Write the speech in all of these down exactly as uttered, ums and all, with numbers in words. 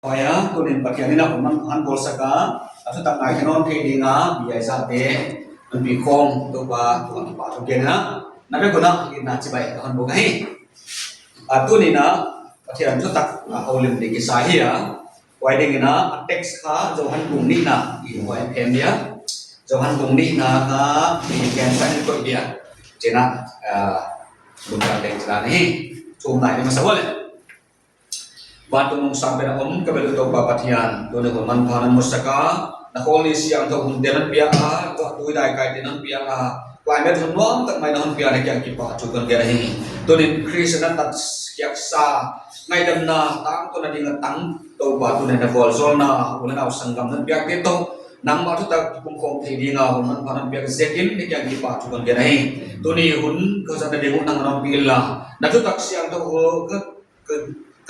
Huai a, tunin Pathian in a hun hon, hon bawlsak a, a thutak ngaikhe nawn thei ding a, biaizate, hon pi khawm, Toupa, thu a kipahthu gen a, na vek un a, itna chibai ka hon buk ahi. A tunin a, Pathian thutak, a houlim ding kisa hi a, huai dingin a, a text kha, Johan bung nihna, i huai phem dia, Johan bung nihna kha, i gen sa in koih dia, china, a, bung kha text la ni, thum nai ni masa wale. Vantung nungsang pen a om ka bel uh Toupa Pathian, tuni hun manpha na musak a, na khawl ni siangthou hunte na hon piak a, tuahtui daikaite na hon piak a, climate hun nuam tak mai na hon piak na kiang kipahthu kon gen ahi. Tunin Khrist na tat khiaksa, ngaihdamna, tangtawn a ding a tang, Toupa tunin na vualzawlna, u leh nau sanggam na hon piakte toh, nangmah thutak kikum khawm thei ding a, hun manpha na hon piak ziakin, na kiang kipahthu kon gen ahi. Tuni hun, ka zatna ding uh nangmah na ompih inla, na thutak siangthou uh, ka ka,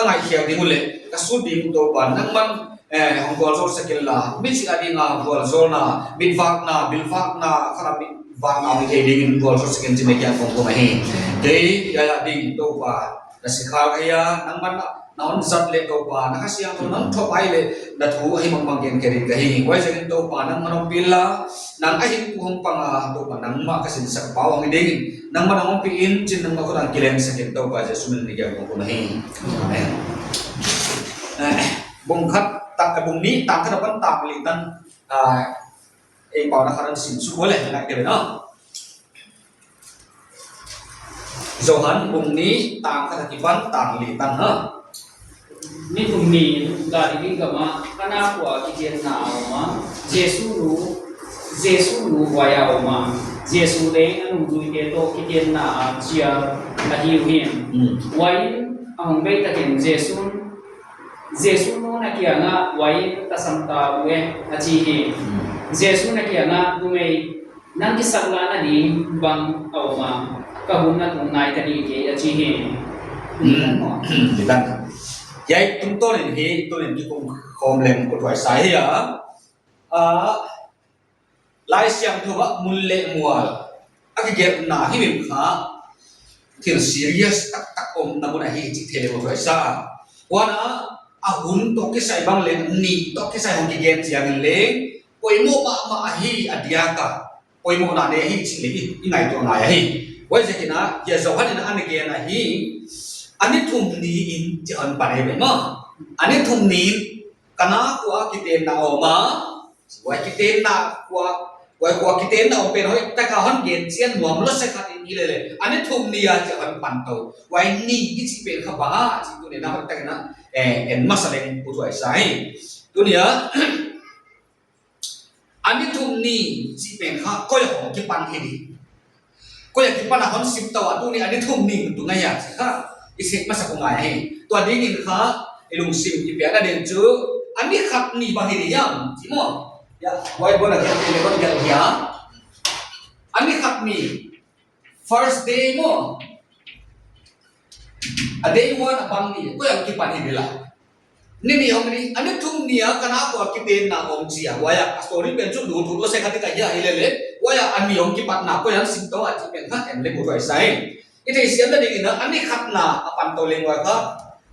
ka ngaihkhiak ding uh leh, ka sut ding uh Toupa, nangman, eh, hong vualzawl sak inla, michih a ding a vualzawlna, mitvakna, bilvakna, kha mitvakna hong thei dingin vualzawl sak in chih na kiang kong kong ahi. Kei, hiai a ding Toupa, na sikhal ka hi a, nangman na, na hon zat leh Toupa, na Kha Siangthou na hon thop ahihleh, na thu ahi mahmah gen kei ding ka hi. Huaiziakin Toupa, nangman ompih inla, nang a hinkhua hong pang a, Toupa nangmah ka sinsak pa uh hong hi ding. Nangmah na ompih in, chin nangmah khut ah kilengsak in Toupa Jesu min in ka kiang kong kong ahi. Amen. Eh, bung khat, ta, bung nih, tang khat apan tang li tan, ah, ei pau na khat in sim suk uleh, ngai kei ve na. Johan bung nih tang khat akipan tang li tan ha. Ni thum ni in Galili gam ah Kana khua ah kitenna a om a, Jesu nu, Jesu nu huai ah om a, Jesu leh a nungzuite toh kitenna a chia ahi uhi. Hmm. Huai in a hong bei tak in Jesu, Jesu nu'n a kiang ah, huai in tasam ta uh e, a chi hi. Hmm. Jesu nu'n a kiang ah, numei, nang kisaklah na ding bang a om a, ka hun na tung nai ta ding kei, a chi hi. Hmm. Hiai tungtawn in hi, tuni'n kikum khawm leng ka tuaisa hi a. Ah, Laisiangthou ah mun leh mual a kigelhna hi min kha thil serious taktak omna mun ahi chih thei leng ka tuaisa. Huan a, a hun toh kisai bang leng, ni toh kisai hong kigen chiangin leng poimoh mahmah ahi a diak a. Poimohna nei hi chih leng i, i ngaihtuah ngai ahi. Huaiziakin a, hiai Johan in a ana gen ahi, a ni thum ni in chih hon pan ahi ve maw. A ni thum ni in Kana khua ah kitenna a om a, huai kitenna khua, huai khua kitenna om pen hoihtak a hon gen chian nuam lua se khat in i lele. A ni thum ni a chih hon pan tou. Huai ni i chih pen kha bang a, chih tuni'n a hoihtak in a, eh, en masa leng ka tuaisa hi. Tuni a, a ni thum ni chih pen kha koi a hong kipan hi di. Koi a kipan a hon sim tou a, tuni a ni thum ni tung a hia chih kha i sek masa kha ngai hi. Tua dingin kha i lungsim i piakna ding chu a ni khat ni bang hi di hiam, chi maw. Ya, whiteboard a gelh, gelh, gelh hia. A ni khat ni, first day maw. A day one a bang ni, koi a kipan hi di la. Ni ni hong ni, a ni thum ni a Kana khua ah kitenna om chia. Huai a, a story pen chu lut lua se khat i ka hia hi lele. Huai a, a ni hong kipatna koi a hon sim tou a chih pen kha en leng ka tuaisa hi. I theisiamna dingin a, a ni khatna a pan tou leng huai kha.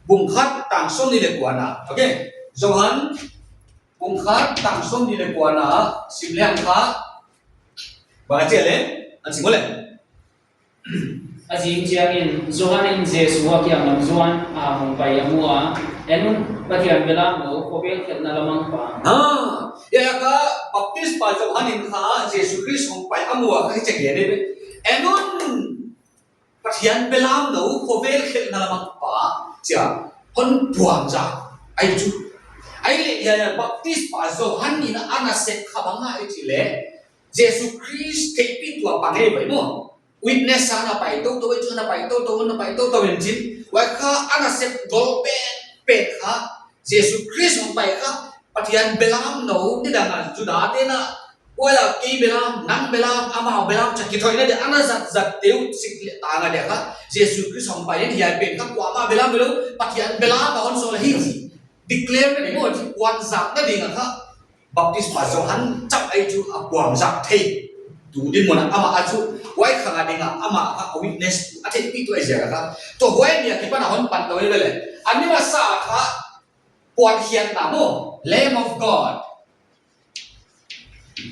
Bung khat tang sawmnih leh kuana. Okay. Johan, bung khat tang sawmnih leh kuana, sim leng kha. Bang a chi leh, hon sim uleh. A zing chiangin, Johan in Jesu a kiang lam zuan a hong pai a mu a, en un, Pathian belamnou, khovel khelhna lam mangpa. Ha, hiai a kha Baptispa Johan in kha Jesu Khrist hong pai a mu a kha hichi a gen ahi ve. En un, Pathian belamnou, khovel khelhna lam mangpa, chia, hon puangzak ahi chu. Ahihleh hiai a Baptispa Johan in a nasep kha bang ahia chih leh, Jesu Khrist theihpihtu a pang ahi ve maw. Witness a na pai toutou, chu na pai toutou, na pai toutou in chin. Huai kha a nasep gol pen, pen kha. Jesu Khrist hong pai kha. Pathian belamnou, nidang a Juda te'n a. Huai a kei belam, nang belam, amau belam, chia kithoihna dia, a na zat zat te uh sik leh tang a dia kha. Jesu Khrist hong pai in hiai pen kha, kuamah belam lou, Pathian belam a hon sawl ahi chi. Declare na ding maw, chi puangzakna ding a kha. Baptispa Johan chauh ahi chu a puangzak thei. Tu dinmun a amah a chu, huai khang a ding a amah kha a witness a theihpihtu ahi ziak a kha. Tua huai ni a kipan a hon pan tou ahi ve leh. A ni masa kha, puan khiatna maw, Lamb of God.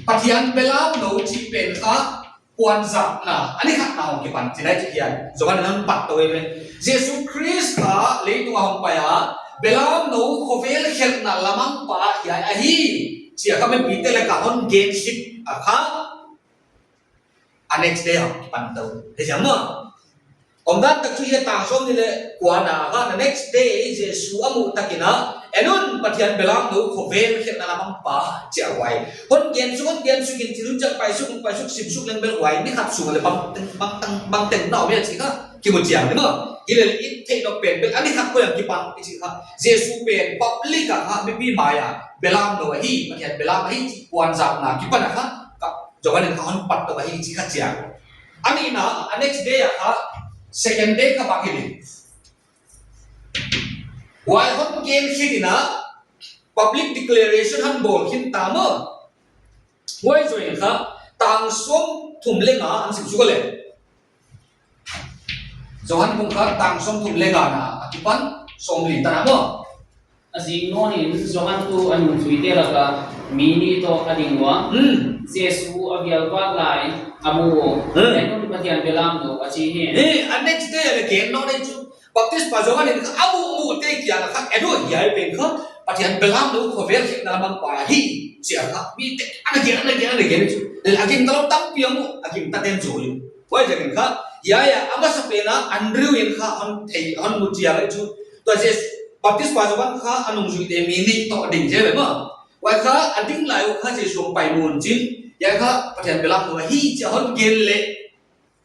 Pathian belamnou chih pen kha puanzakna a ni khatna hong kipan chih ahi chih hiai. Johan in hon pat tou eive. Jesu Khrist kha leitung a hong pai a, belamnou khovel khelhna lamangpa hiai ahi, chia kha mipite lak ah hon gen khit a kha, a next day hong kipan tou. Hei siam maw? Omdan tak chu hiai tang sawmnih leh kuana kha, na next day Jesu a muh tak in a, en un Pathian belamnou khovel khelhna lamangpa chia huai. Hon gen suk, hon gen suk in thil hun chiang pai suk, pai suk, sim suk leng bel huai, ni khat sung leh bang teng, bang teng, bang teng na om ia chih kha kimu chiang ni maw. Hileh i theih nop pen bel a ni khat koi a kipan i chih kha, Jesu pen public a kha mipi mai a belamnou ahi, Pathian belam ahi chih puanzakna kipan a kha, kha Johan in kha hon pat tou ahi chih kha chiang. A nihna, a next day a kha, second day kha bang hi ni. Huai hon gen khit in a, public declaration hon bawl khin ta maw. Huai zoh in kha, tang sawmthum leh nga hon sim suk leh. Johan bung khat tang sawmthum leh nga na, a kipan sawmli tan a maw. A zing nawn in Johan tuh a nungzuite lak ah mi nih toh a ding ua. Hmm. Jesu a vial vak lai a mu ua. Hmm. En un Pathian belamnou a chi hi. Eh, a next day a leh gen nawn ei chu. Baptispa Johan in kha a muh muhte kiang ah kha, en un hiai pen kha Pathian belamnou khovel khelhna lamangpa hi, chia kha mite ana gen, ana gen, ana gen chu. Leh a gingta lou tampi a mu, a gingta ten zaw hi. Huaiziakin kha, hiai a, a masa pen a Andrew in kha hon thei, hon mu chiang ei chu. Tua Jesu, Baptispa Johan kha a nungzuite mi nih toh ding chi ve maw. Huai kha a ding lai uh kha Jesu hong pai nawn chin. Hiai kha Pathian belamnou ahi chia hon gen leh.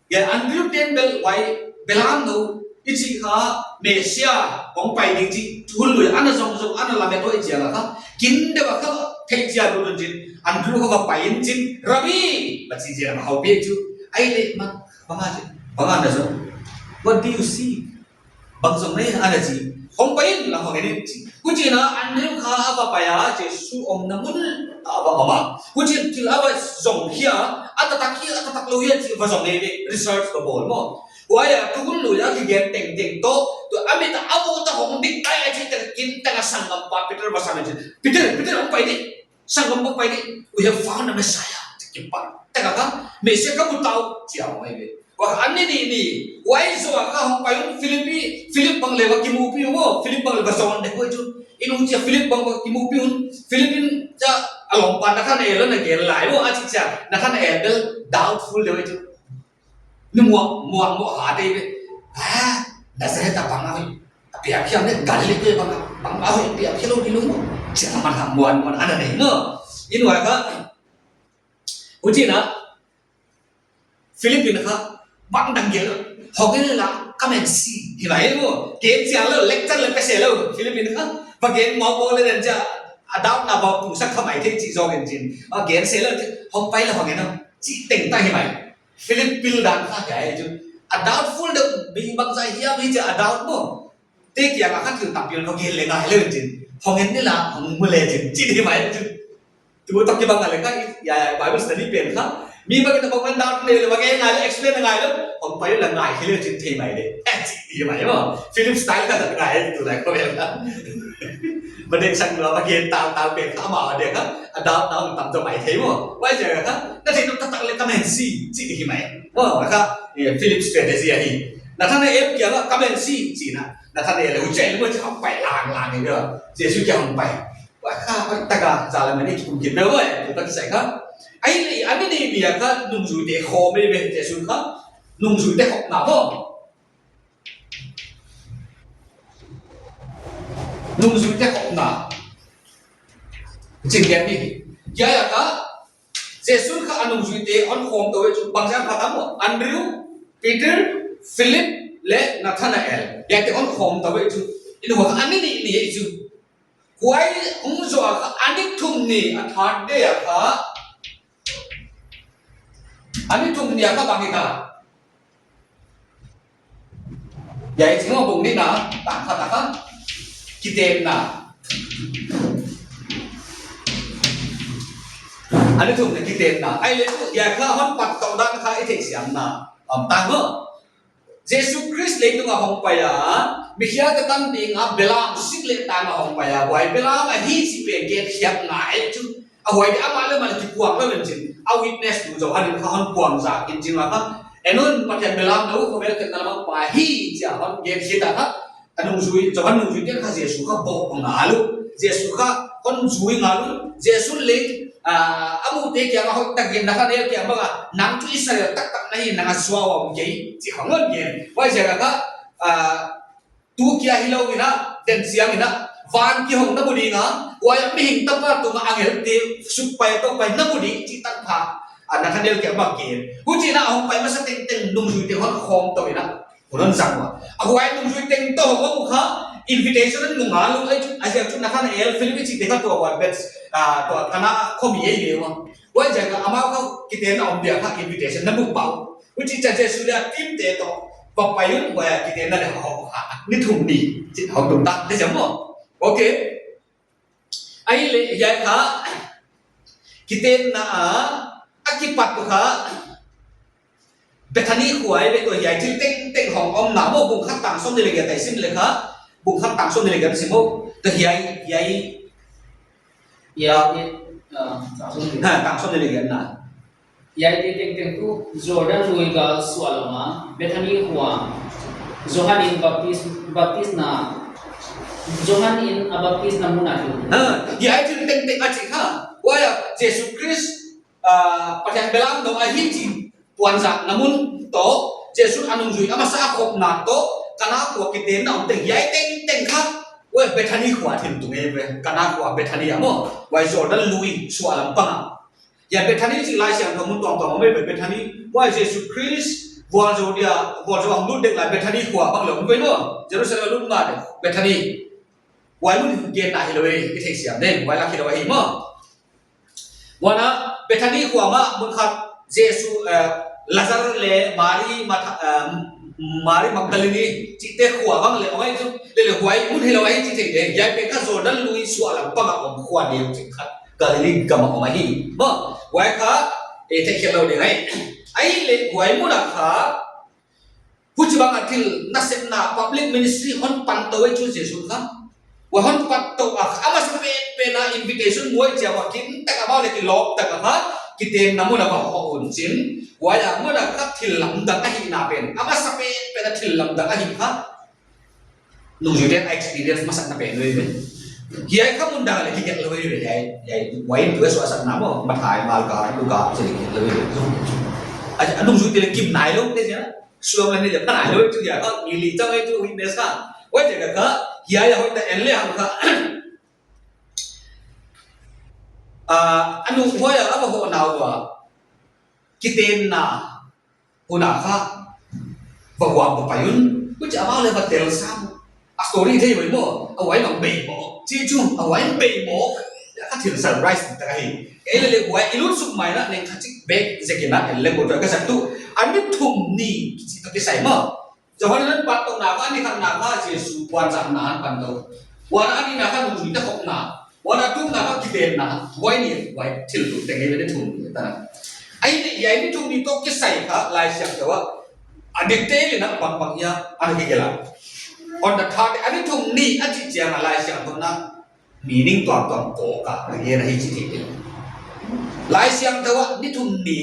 Hiai Andrew ten bel huai belamnou i chih kha Mesia hong pai ding chih hun lui ana zong zong ana lamet uh i chia kha. Kin deuh a kha thei chia lut un chin. Andrew kha va pai in chin. Rabbi! Va chi chia a houpih chu. Ahihleh man, bang a chi, bang a na zong. What do you see? Bang zong na hi ana chi. Hong pai in la hong en in chi. Huchiin a Andrew kha a va pai a, Jesu omna mun a va om a. Huchiin thil a va zong hia, a taktak hia, a taktak lou hia chi va zong eive, research va bawl maw. Huai a tu hun lui a kigen tengteng toh, tu a mit a a mu ta hong dik tai a chi teng kin teng a sanggampa Peter va sam in chi. Peter, Peter hong pai di. Sanggampa hong pai di, we have found a Messiah. Chi kipan. Teka ka, Mesia ka mu ta uh, chi a hong mai ve. Huai a ni ni ni, huai zoh a kha hong pai un Philip, Philip bang leh va kimupi un maw, Philip bang leh va zong dek uh chu. I nung chia Philip bang va kimupi un, Philip in chia a lawmpa Nathanael ana gen lai maw, a chih chia, Nathanael bel doubtful deuh chu. Ni muang, muang maw ha te ve. Ah, Nazareth a bang a hoih. A piang hiam leh Galilee te bang a, bang a hoih piang hiam lou di lou maw. Chia man ha muang muang ana nei maw. In huai kha. Huchiin a. Philip in kha. Bang dang gel. Hong in la, come and see. Hi mai maw. Gen chia lou, lecture leh pe se lou. Philip in kha. Ba gen maw maw leh dan chia. A doubt na ba pung sak kha mai thei chi zong in chin. A gen se lou. Hong pai leh hong in a. Chi teng ta hi mai. Philip pil dan kha hiai chu. A doubtful deuh mi bangzah hiam hi chia a doubt maw. Te kiang a kha thil tampi hon gen leh ngai lou chin. Hong en ni la, hong mu leh chin. Chi di mai chu. Tu toh kibang a leh kha, ya, ya, Bible study pen kha. Mi bang in a bang man doubt leh leh bang en ngai leh explain ngai lou. Hong pai leh ngai hi leh chin thei mai leh. Eh, chi di mai maw. Philip style kha ngai tu lai ko ya. Ba deng sang lua ba gen tal tal pen kha ma ba deng kha. A doubt na hong tam zaw mai thei maw. Huaiziak a kha. Na theih nop taktak leh come and see. Chi di hi mai. Maw, kha, eh, Philip strategy ahi. Nathanael kiang a come and see. Chi na. Nathanael leh huchiin leh maw chi hong pai lang lang ni. Jesu kiang hong pai. Huai kha, huai tak a, zalen mani kum kin bel huai. Tu tak sai kha. Ahihleh, a ni ni ni a kha, nungzuite khawm eive Jesu kha. Nungzuite khawmna maw. Nungzuite khawmna. Chin gen ni. Hiai a kha, Jesu kha a nungzuite hon khawm tou ve chu bangzah pha tam maw. Andrew, Peter, Philip, leh Nathanael. Hiaite hon khawm tou ve chu. In huai kha a ni ni ni chu. Huai hong zoh a kha a ni thum ni a third day a kha. A ni thum ni a kha bang hi kha. Hiai Chingmang bung nihna, tang khat a kha, kitenna. A ni thum ni kitenna. Ahihleh tu, hiai kha hon pat tou dan kha i theihsiamna. Om tang maw. Jesu Khrist leitung a hong pai a, Mikhial te tan ding a belam sik leh tang a hong pai a, huai belam ahi chih pen gen khiat ngai chu. A huai te amah leh amah leh kipuang lou in chin. A witness tu Johan in kha hon puang zak in chin a kha. Enon Pathian belam na u khovel khetna lam a pai hi chia hon gen khiat a kha. A nungzui, Johan nungzui ten kha Jesu kha bawh ngal uh. Jesu kha hon zui ngal uh. Jesu leng, ah, a mute kiang a hoihtak in na kha neu kiang bang a. Nang chu Israel taktak na hi nang a suau a om kei. Chi hon gen. Huai ziak a kha, ah, tu kia hilou in a, den siang in a, van kihong na mu ding a, huai a mihing tapa tung a angel te suk pai tou pai na mu ding chih tak pha. A na kha neu kiang bang gen. Huchi in a hong pai masa tengteng nungzui te hon khawm tou in a. Hun hon zang ua. A huai nungzui teng toh hong kha invitation an mu ngal uh, a ziak chu na kha na el Philip chih te kha tua huai bet, ah, tua Kana khomi ei le ua. Huai ziak a amau kha kitenna om dia kha invitation na mu pau. Huchi chia Jesu leh a team te toh va pai un huai a kitenna leh hong kha. Ni thum ni. Chih hong tung tak te ziak maw. Okay. Ahihleh hiai kha kitenna a, a kipat tu kha Bethany khua ahi ve. Tua hiai thil tengteng hong omna maw, bung khat tang sawmnih leh giat a i sim leh kha, bung khat tang sawmnih leh giat sim maw. Tua hiai, hiai, hiai, ah, tang sawmnih leh giat. Ha, tang sawmnih leh giat na. Hiai te tengteng tuh Jordan lui gal suahlam a Bethany khua, Johan in baptis-, baptisna, Johan in a baptisna mun ahi. Ha, hiai thil tengteng a chih kha. Huai a Jesu Khrist, ah, Pathian belam dong ahi chih puanzakna mun toh, Jesu a nungzui a masa a khopna toh, Kana khua kitenna om teng hiai tengteng kha. Huai Bethany khua thil tung ei ve, Kana khua Bethany a maw. Huai Jordan lui suahlam pang a. Hiai Bethany chih Laisiangthou mun tuamtuam om ei ve Bethany. Huai Jesu Khrist vualzawl dia, vualzawl a hong lut dek lai Bethany khua bang leh om ve maw. Jerusalem a lut ngal dek Bethany. Huai mun genna hilou e, i theisiam ne, huai lak hilou ahi maw. Huan a Bethany khua mah mun khat Jesu, eh, Lazar leh Mari Matha-, eh, Mari Magdalini chihte khua bang leh om ei chu, leh leh huai mun hilou ahi chih theih ding. Hiai pen kha Jordan lui suahlam pang a om khua neu chih khat. Galilee gam a om ahi. Maw, huai kha, eh, theihkhial lou ding ahi. Ahihleh huai mun a kha, huchibang a thil nasepna public ministry hon pan tou ei chu Jesu kha. Huai hon pan tou a, a masa pen pen a invitation mu ei chia huai kin tak a amau leh kilawp tak a kha, kitenna mun a va hoh un chin. Huai a mun a kha thil lamdang ahihna pen, a masa pen pen a thil lamdang ahi kha. Nungzui ten a experience masak na pen uh ei ve. Hiai kha mun dang leh kigelh lou ei ve, hiai, hiai, huai in tu e suahsakna maw, Matthai, Marka, Luka, chih leh kigelh lou ei ve. A, a nungzui te leh kim nailou te ziak a. Suang leh ni leh pha nailou ei chu hiai kha, mi li chang ei chu witness kha. Huai ziak a kha, hiai a hoihtak en lehang kha. Ah, a nung huai a va hohna ua. Kitenna. Hun a kha, va huam va pai un, huchi amau leh va tel sam. A story thei ua maw, a huai bang bei maw. Chih chu, a huai bei maw. Hiai kha thil surprise tak ahi. Kei leh leh huai i lut suk mai na, neng khat chik bek zek in a en leng maw tua ka sak tuh. A ni thum ni, chih toh kisai maw. Johan in pan tou na kha, ni khat na kha, Jesu puanzakna pan tou. Huan a nihna kha, nungzui te khopna. Huan a thumna kha kitenna, huai ni, huai thil tung teng ei ve ni thum ni ta. Ahihleh, hiai ni thum ni toh kisai kha, Laisiangthou a. A detail in a bang bang hiam, ana kigelh a. On the third day, a ni thum ni, a chih chiang a Laisiangthou in a meaning tuamtuam kawk a, a gen ahi chih theih ding. Laisiangthou a, ni thum ni,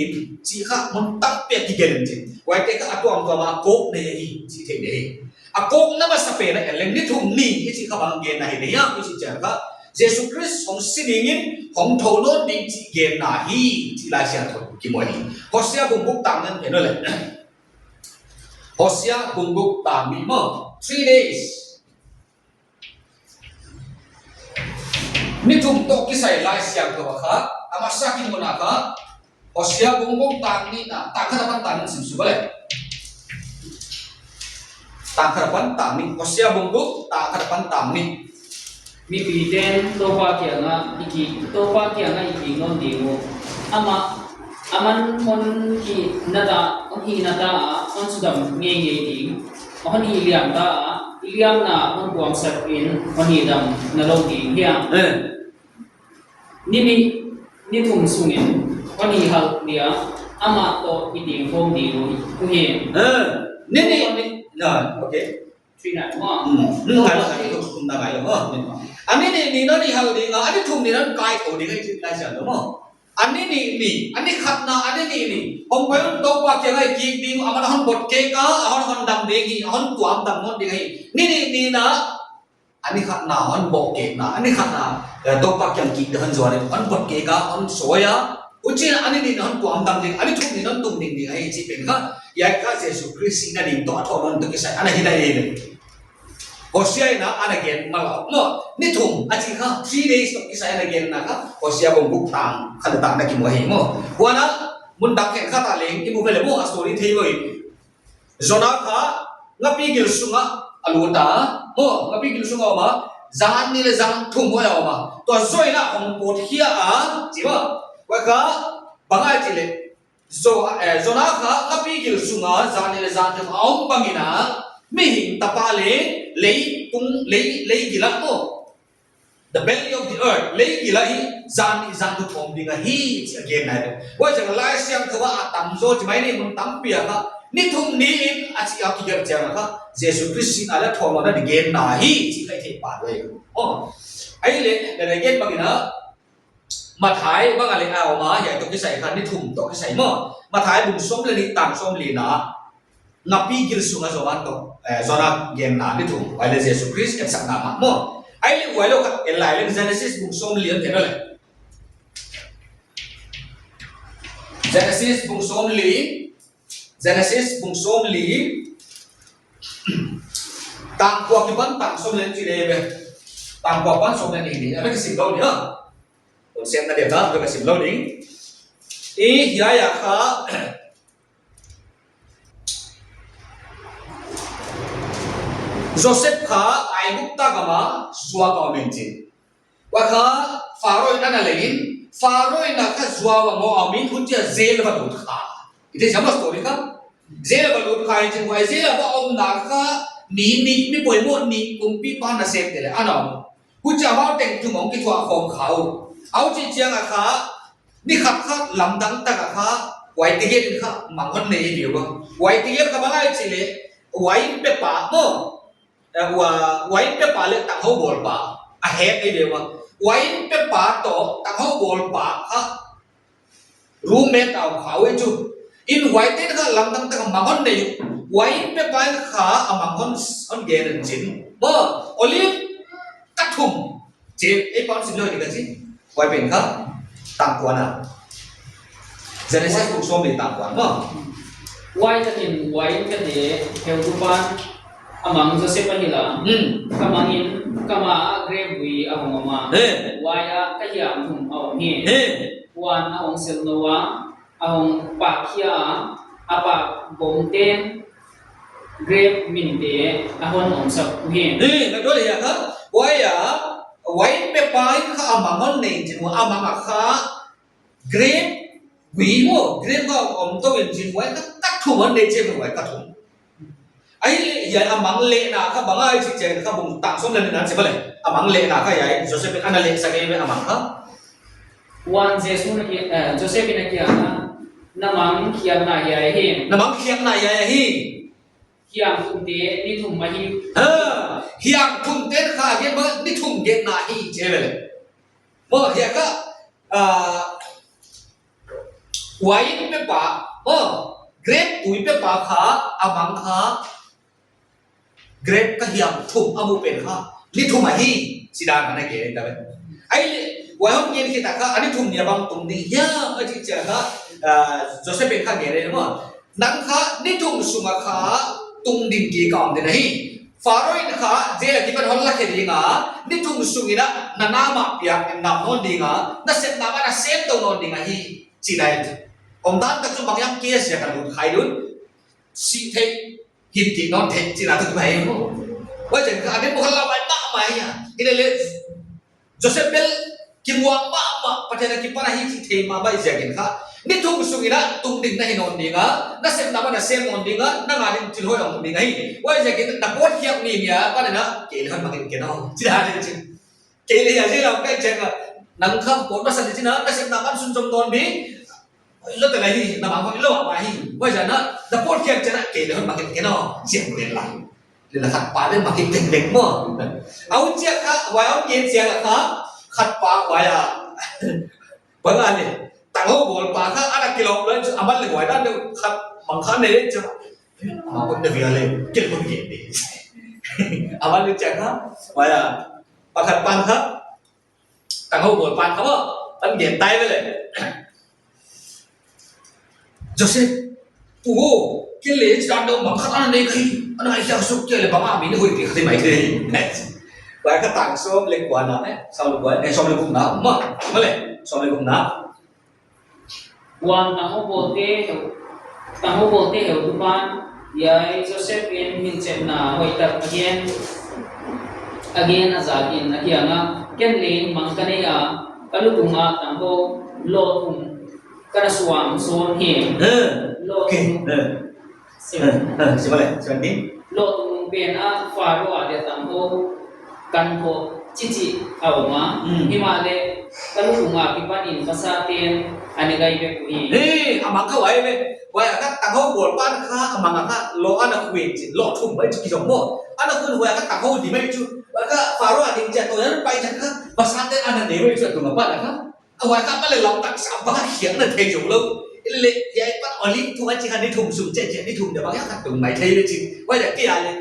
chih kha, mun tampi a kigelh in chin. Huaite kha a tuamtuam a kawk nei ahi, chih theih ding. A kawkna masa pen a en leng ni thum ni hi chih kha bang genna hi ding hiam i chih chiang kha Jesu Khrist hong si ding in hong thou nawn ding chih genna hi chih Laisiangthou kimu hi. Hosea bung guk tang nih en leh. Hosea bung guk tang nih maw. Three days. Ni thum toh kisai Laisiangthou a kha, a masa kimu na kha, Hosea bung guk tang nih na, tang khat apan tang nih sim suk leh. Tang khat apan tang nih, Hosea bung guk, tang khat apan tang nih. Mipite'n Toupa kiangah i ki, Toupa kiangah i kik nawn ding uh. Amah, aman hon hihna ta, hon hihna ta a, hon sudam ngeingei ding. Hon hih liam ta a, i liamna hon tuamsak in, hon hihdam na lou ding hiam. Eh. Ni nih, ni thum sungin, hon hihhalh dia, amah toh i tengkhawm ding uh, uhi. Eh, ni nih, ni, na, okay. Hmm, hmm, ngai lou, ngai lou, thumna ngai lou, oh. A ni nih ni in hon hal ding a, a ni thum ni in hon kai thou ding ahi, chi Laisiangthou in maw. A ni nih ni, a ni khatna, a ni nih ni. Hong pai un Toupa kiang ah kik ding, aman hon bot kik a, hon hondam ding hi, hon tuamdam nawn ding hi. Ni nih ni in a ni khatna hon bot kik na, a ni khatna, eh, Toupa kiang kik ding hon zuan in, hon bot kik a, hon soi a. Huchiin a ni nih in hon tuamdam ding, a ni thum ni in hon tungding ding ahi chih pen kha. Hiai kha Jesu Khrist sihna ding toh a thawm hon toh kisai ana hi ahi. Hosea in ana gen mahmah lou. Maw, ni thum a chih kha, three days toh kisai ana genna kha, Hosea bung guk tang khat leh tang na kimu ahi maw. Huan a, mun dang khenkhat ah leng, i mu ve leh maw, a story thei ve. Jonah kha, ngapi gil sungah a lut a, maw, ngapi gil sungah a om a, zan nih leh zan thum huai a om a. Tua zoh in a hong pawt khia a, chi maw. Huai kha, bang ahia chih leh, Zo-, eh, Jonah kha ngapi gil sunga zan nih leh zan thum a om bangin a, mihing tapa leh leitung, lei, lei gil ah maw. The belly of the earth, lei gil ah hi zan nih zan thum om ding ahi, chi a gen ahi. Huaiziakin Laisiangthou ah a tam zaw chi mai ni, mun tampi ah kha, ni thum ni in a chih a kigelh chiang a kha, Jesu Khrist sihna leh thawmna ding genna hi, chih ka theih pah uhi. Oh. Ahihleh, leh leh gen bangin a, Matthai bang ah leng a om a, hiai toh kisai kha ni thum toh kisai maw. Matthai bung sawm leh nih tang sawmli in a, ngapi gil sunga Jonah toh, eh, Jonah genna ni thum, huai leh Jesu Khrist etsakna mah maw. Ahihleh huai lou kha, en lai leng Genesis bung sawmli en leh. Genesis bung sawmli, Genesis bung sawmli, tang kua kipan tang sawm leh nih leh ve. Tang kua pan sawm leh nih ni, a bek sim lou ni a. Kon siam na dia ka, ka sim lou ding. I hiai ah kha, Joseph kha Aigupta gam ah zuak a om in chin. Huai kha Pharaoh in ana lei in, Pharaoh in a kha zuak a om in, huchia jail va lut kha. I thei chiang maw story kha. Jail va lut kha in chin, huai jail va omna kha ni nih, mi poimoh nih, kumpipa nasemte leh ana om. Huchia amau teng thum hong kithuah khawm kha uh. Huchi chiang a kha, ni khat kha lamdang tak a kha, huaite gel in kha mang hon nei ahi ua. Huaite gel kha bang ahia chih leh, huai inn pepa maw. Eh, hua, huai inn pepa leh tanghou bawlpa a hek ahi ua. Huai inn pepa toh tanghou bawlpa kha, roommate a om kha uh chu. In huaite kha lamdang tak a mang hon nei uh. Huai inn pepa in kha a mang hon, hon gen in chin. Maw, olive ka thum. Chi, ei pan sim lou ni ka chi. Huai pen kha, tang kua na. Genesis bung sawmli tang kua maw. Huai takin huai inn pepate heutupa'n a mang Joseph ahi a. Hmm. Ka mang in, ka ma ah grape gui a hong om a. He. Huai ah ka hiam thum a om hi. He. Huan a hong sel nou a, a hong pak khia a, a pak bawmte'n grape minte a hon omsak uhi. He, na dol hiai kha, huai ah, huai inn pepa in kha a mang hon nei chin ua, a mang ah kha grape gui maw, grape kha om tou in chin, huai kha ka thum hon nei chi, huai ka thum. Ahihleh hiai a mang lehna kha bang ahia chih chiang kha bung tang sawm leh nih in a chi bang leh. A mang lehna kha hiai, Joseph in ana lehsak ahi ve a mang kha. Huan Jesu'n a ki, eh, Joseph in a kiang ah, na mang khiakna hiai ahi. Na mang khiakna hiai ahi. Hiam thumte ni thum ahi. Ha, hiam thumte kha gen bang ni thum genna ahi chi ve leh. Maw hiai kha, ah, huai inn pepa, maw, grape tui pepa kha, a mang kha, grape ka hiam thum a mu pen kha, ni thum ahi, chi dan ana gen ta ve. Ahihleh, huai hon gen khit a kha, a ni thum ni a bang tung ding hiam, a chih chiang kha, ah, Joseph in kha gen e maw. Nang kha, ni thum sung a kha, tungding kik a om ding ahi. Pharaoh in kha, jail a kipan hon lakhia ding a, ni thum sung in a, na nam ah piak in nam nawn ding a, nasepna mah na sem tou nawn ding ahi, chi dan. Omdan tak chu bang hiam case a ka lut kha ding. Sih theih, gin kik nawn theih, chihna toh kipan maw. Huaiziakin kha, a ni buk kha lau ai mahmah ahi a. Hileleh, Joseph bel kimuang mahmah, Pathian a kipan ahi chih thei mahmah ziakin kha. Ni thum sung in a tungding na hi nawn ding a, nasepna mah na sem nawn ding a, nang a ding thil hoih hong ding ahi. Huaiziakin na pawtkhiak ni ni a, Pathian in a, kei leh hon mang in ken aw. Chi dan in chin. Kei leh hiai jail ah ka hih chiang a, nang kha pawt masa ni chin a, nasepna mah sunzom nawn ding. Hoihlou ta lai hi, na mang hoihlou mah hi. Huaiziakin a, na pawtkhiak chiang a, kei leh hon mang in ken aw. Chi a gen lai. Leh la khat pa leh mah ki teng leng maw. A hun chiang kha, huai a hon gen chiang kha, khat pa huai a. Bang a leh, tanghou bawl pa kha, ana kilawm lou, aman leh huai dan deuh khat mang kha nei leh chiang. Ama kon na via leh, kel kon gen di. Aman leh chiang kha, huai a. Pa khat pan kha, tanghou bawl pan kha maw, pan gen tai ve leh. Joseph, pu, kel leh, chidan deuh mang khat ana nei ka hi, ana ngai hiak suk kel leh bang a mi na hoih pi khat mai thei. Huai kha tang sawm leh kua na, eh, sawm leh kua, eh, sawm leh guk na, maw, maw leh, sawm leh guk na. Huan tanghou bawlte heu, tanghou bawlte heutupa'n, hiai Joseph in minthutna hoihtak a gen, a gen a zak in a kiang ah, ken leng mang ka nei a, ka lutung ah tanghou lawh thum ka na suang sawn hi. Eh, lawh okay, thum. Eh. Sim. Eh, eh, sim leh, sim ni. Lawh thum pen a Pharaoh a dia tanghou kan thoh chichi a om a. Hmm. Himahleh ka lutung akipan in pasate'n a ne ngai vek uhi. Hei, a mang kha huai ve. Huai a kha tanghou bawl pan kha a mang a kha lawh ana khum in chin. Lawh thum mai chu ki zong maw. Ana khum huai a kha tanghou di mai chu. Huai a kha Pharaoh a ding chiang toh yan pai chiang kha pasate'n ana ne mai chu a tung a pan a kha. A huai kha pa leh lam tak sa bang a hiang na thei zong lou. Leh, hiai pan olive thum a chi kha ni thum sung chiang chiang ni thum dia bang hiam khat tung mai thei leh chi. Huai dia kia leh.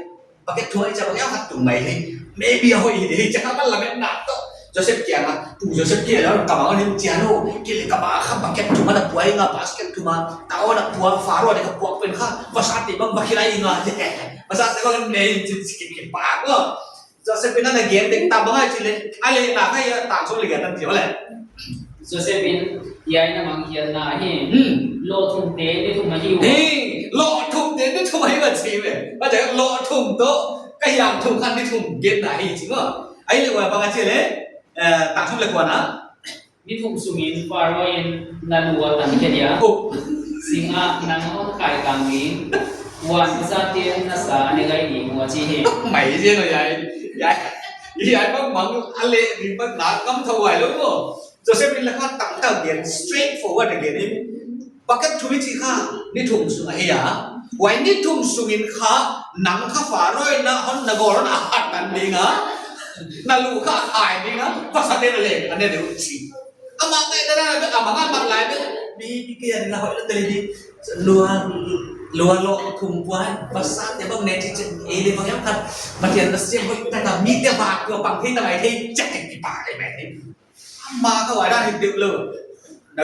Bucket thum a chi bang hiam khat tung mai thei. Maybe a hoih hi di hi chiang kha pan lametna toh. Joseph kiang ah, pu Joseph kiang ah, ka mang a lim chiang lou. Kel leh ka mang kha bucket thum a na pua hi nga basket thum a. Tanghou na pua Pharaoh dia ka puak pen kha. Pasate bang bang hilai nga. Pasate bang nei chin si ki ki pa ko. Joseph in ana gen dek ta bang a chi leh, a leh na kha hiai tang sawm leh giat tan chi leh. Joseph in hiai na mang hiatna hi. Hmm. Lawh thum te ni thum ahi ua. Hei, lawh thum te ni thum ahi ua chi ve. Ba ja lawh thum toh, ka hiang thum kha ni thum genna hi chi maw. Ahihleh huai bang a chi leh, eh, tang sawm leh kua na. Ni thum sungin Pharaoh in na lu a tan khe dia. Oh. Sing ah nang hon khai kang ding. Huan pasate'n na sa a ne ngai ding uh a chi hi. Mai zen uh hiai. Hiai. Hiai bang mang a leh ding bang na kam thou huai lou maw. Joseph in la kha tang tang gen, straightforward a gen in. Bucket thum i chi kha, ni thum sung ahi a. Huai ni thum sungin kha, nang kha Pharaoh in a hon na gawr hon a hat tan ding a. Na lu kha a khai ding a, pasate'n a leng a ne deuh chi. Amah ngaihdan a bek, amah ngaihdan lai bek. Mi, mi kia ni na hoih lou teli di. Lua, lua lawh thum pua, pasate bang ne chi chi, ei leh bang hiam khat. Pathian na siam hoih tak a, mite va tua pang thei ta mai thei, chak ki pa leh mai thei. Amah kha huai dan hi deuh lou. Na,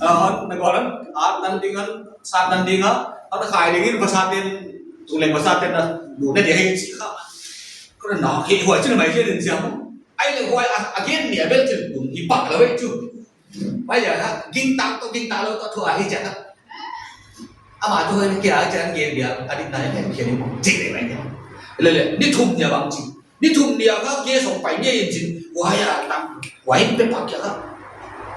ah, na gawr hon, a tan ding a, sa tan ding a, hon khai ding in pasate'n, tu leng pasate'n na, lu ne di hi chi kha. Ko na hi huai chi na mai chi din siam. Ahihleh huai a, a gen ni a bel thil tum hi pak lou ve chu. Huai a, gingta toh gingta lou toh thu ahi chiang a. Amah thu huai kia chiang gen dia, a dik na hi kia ni mo, chi leh mai dia. Leh leh, ni thum dia bang chi. Ni thum ni a kha case hong pai ngei in chin, huai a tam, huai in pe pak kia kha.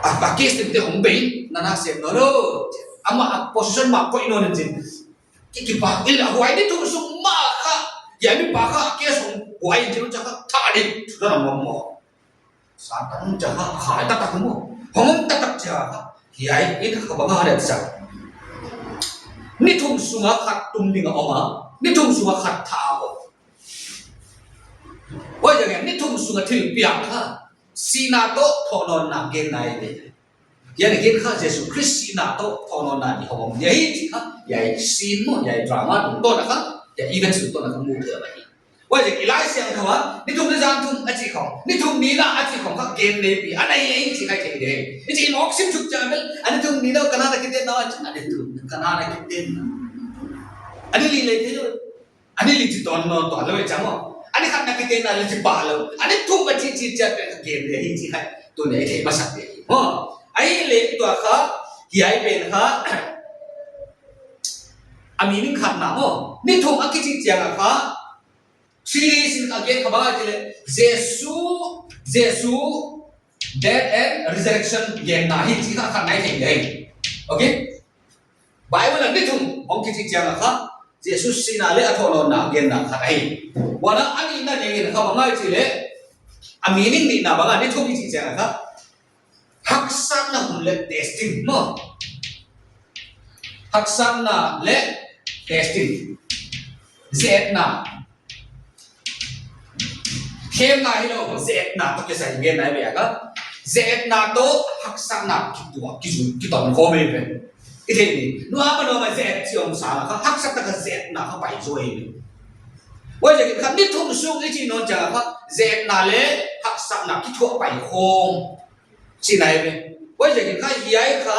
A, a case tengteng hong bei, na na sem nawn lou. Amah a position mah koih nawn in chin. Ki, ki pak, i la huai ni thum sung mah kha, hiai mi pa kha, case hong huai in chin cha kha, tha di, thu na mom mo. Satan cha kha, khai ta tak mo. Hong ta tak cha kha, hiai in kha bang a leh sa. Ni thum sung a khat tum ding a om a, ni thum sung a khat tha a om. Huai zang hian ni thum sunga thil piang kha, sihna toh thawhnawnna genna hi ve. Hiai a gen kha Jesu Khrist sihna toh thawhnawnna hi hong om dia hi chi kha, hiai scene maw, hiai drama tungtawn a kha, hiai events tungtawn a kha mu thei ahi. Huai zang i Laisiangthou a, ni thum ni zan thum a chi khong, ni thum ni na a chi khong kha gen nei pi, a nei ei chi khai thei de. I chi mawk sim chuk cha bel, a ni thum ni na ka na na kiten na, a ni thum ka na na kiten na. A ni li leh thei lou. A ni li chi tawn nawn tawn lou e chang maw. A ni khat na kiten na li chi pah lou. A ni thum a chi chi chiat pen ka gen leh hi chi khai. Tuni a i theih masak leh hi. Maw. Ahihleh tua kha, hiai pen kha. A meaning khat na maw. Ni thum a kichi chiang a kha. Series in ka gen kha bang a chi leh. Jesu, Jesu, death and resurrection genna hi chi kha khat na i theih leh hi. Okay? Bible a ni thum hong kichi chiang a kha, Jesu sihna leh a thawhnawnna genna khat ahi. Huan a nihna ding in kha bang a chi leh, a meaning nihna bang a ni thum i chi chiang a kha, haksatna hun leh testing maw. Haksatna leh testing. Zetna. Themna hilou, zetna toh kisai gen nai ve ka. Zetna toh haksatna kituak, kizu, kiton khawm ve. I thei ni. Nua ma nua ma zet chi om sa kha, haksatna kha zetna kha pai zaw ve. Huaiziakin kha ni thum sung i chih nawn chiang kha, zetna leh haksatna kithuah pai khawm. Chi nai ve. Huaiziakin kha hiai kha,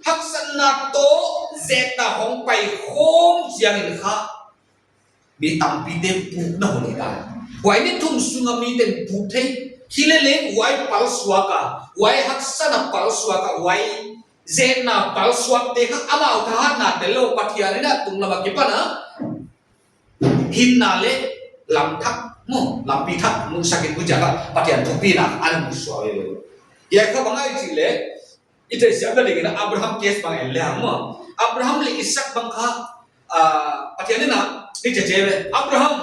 haksatna toh zetna hong pai khawm chiangin kha, mi tampite pukna hon hi ta. Huai ni thum sunga miten puk thei. Hileleng huai palsuak a, huai haksatna palsuak a, huai zetna palsuakte kha amau thahatna tel lou Pathian in a tunglam a kipan a hinna leh lam thak, maw, lampi thak musak in, huchia kha Pathian thupina ana musuak ve. Hiai kha bang ahia i chih leh, i theihsiamna dingin Abraham case bang en le hang maw. Abraham leh Isaac bang kha, ah, Pathian in a, hichi chi ve. Abraham,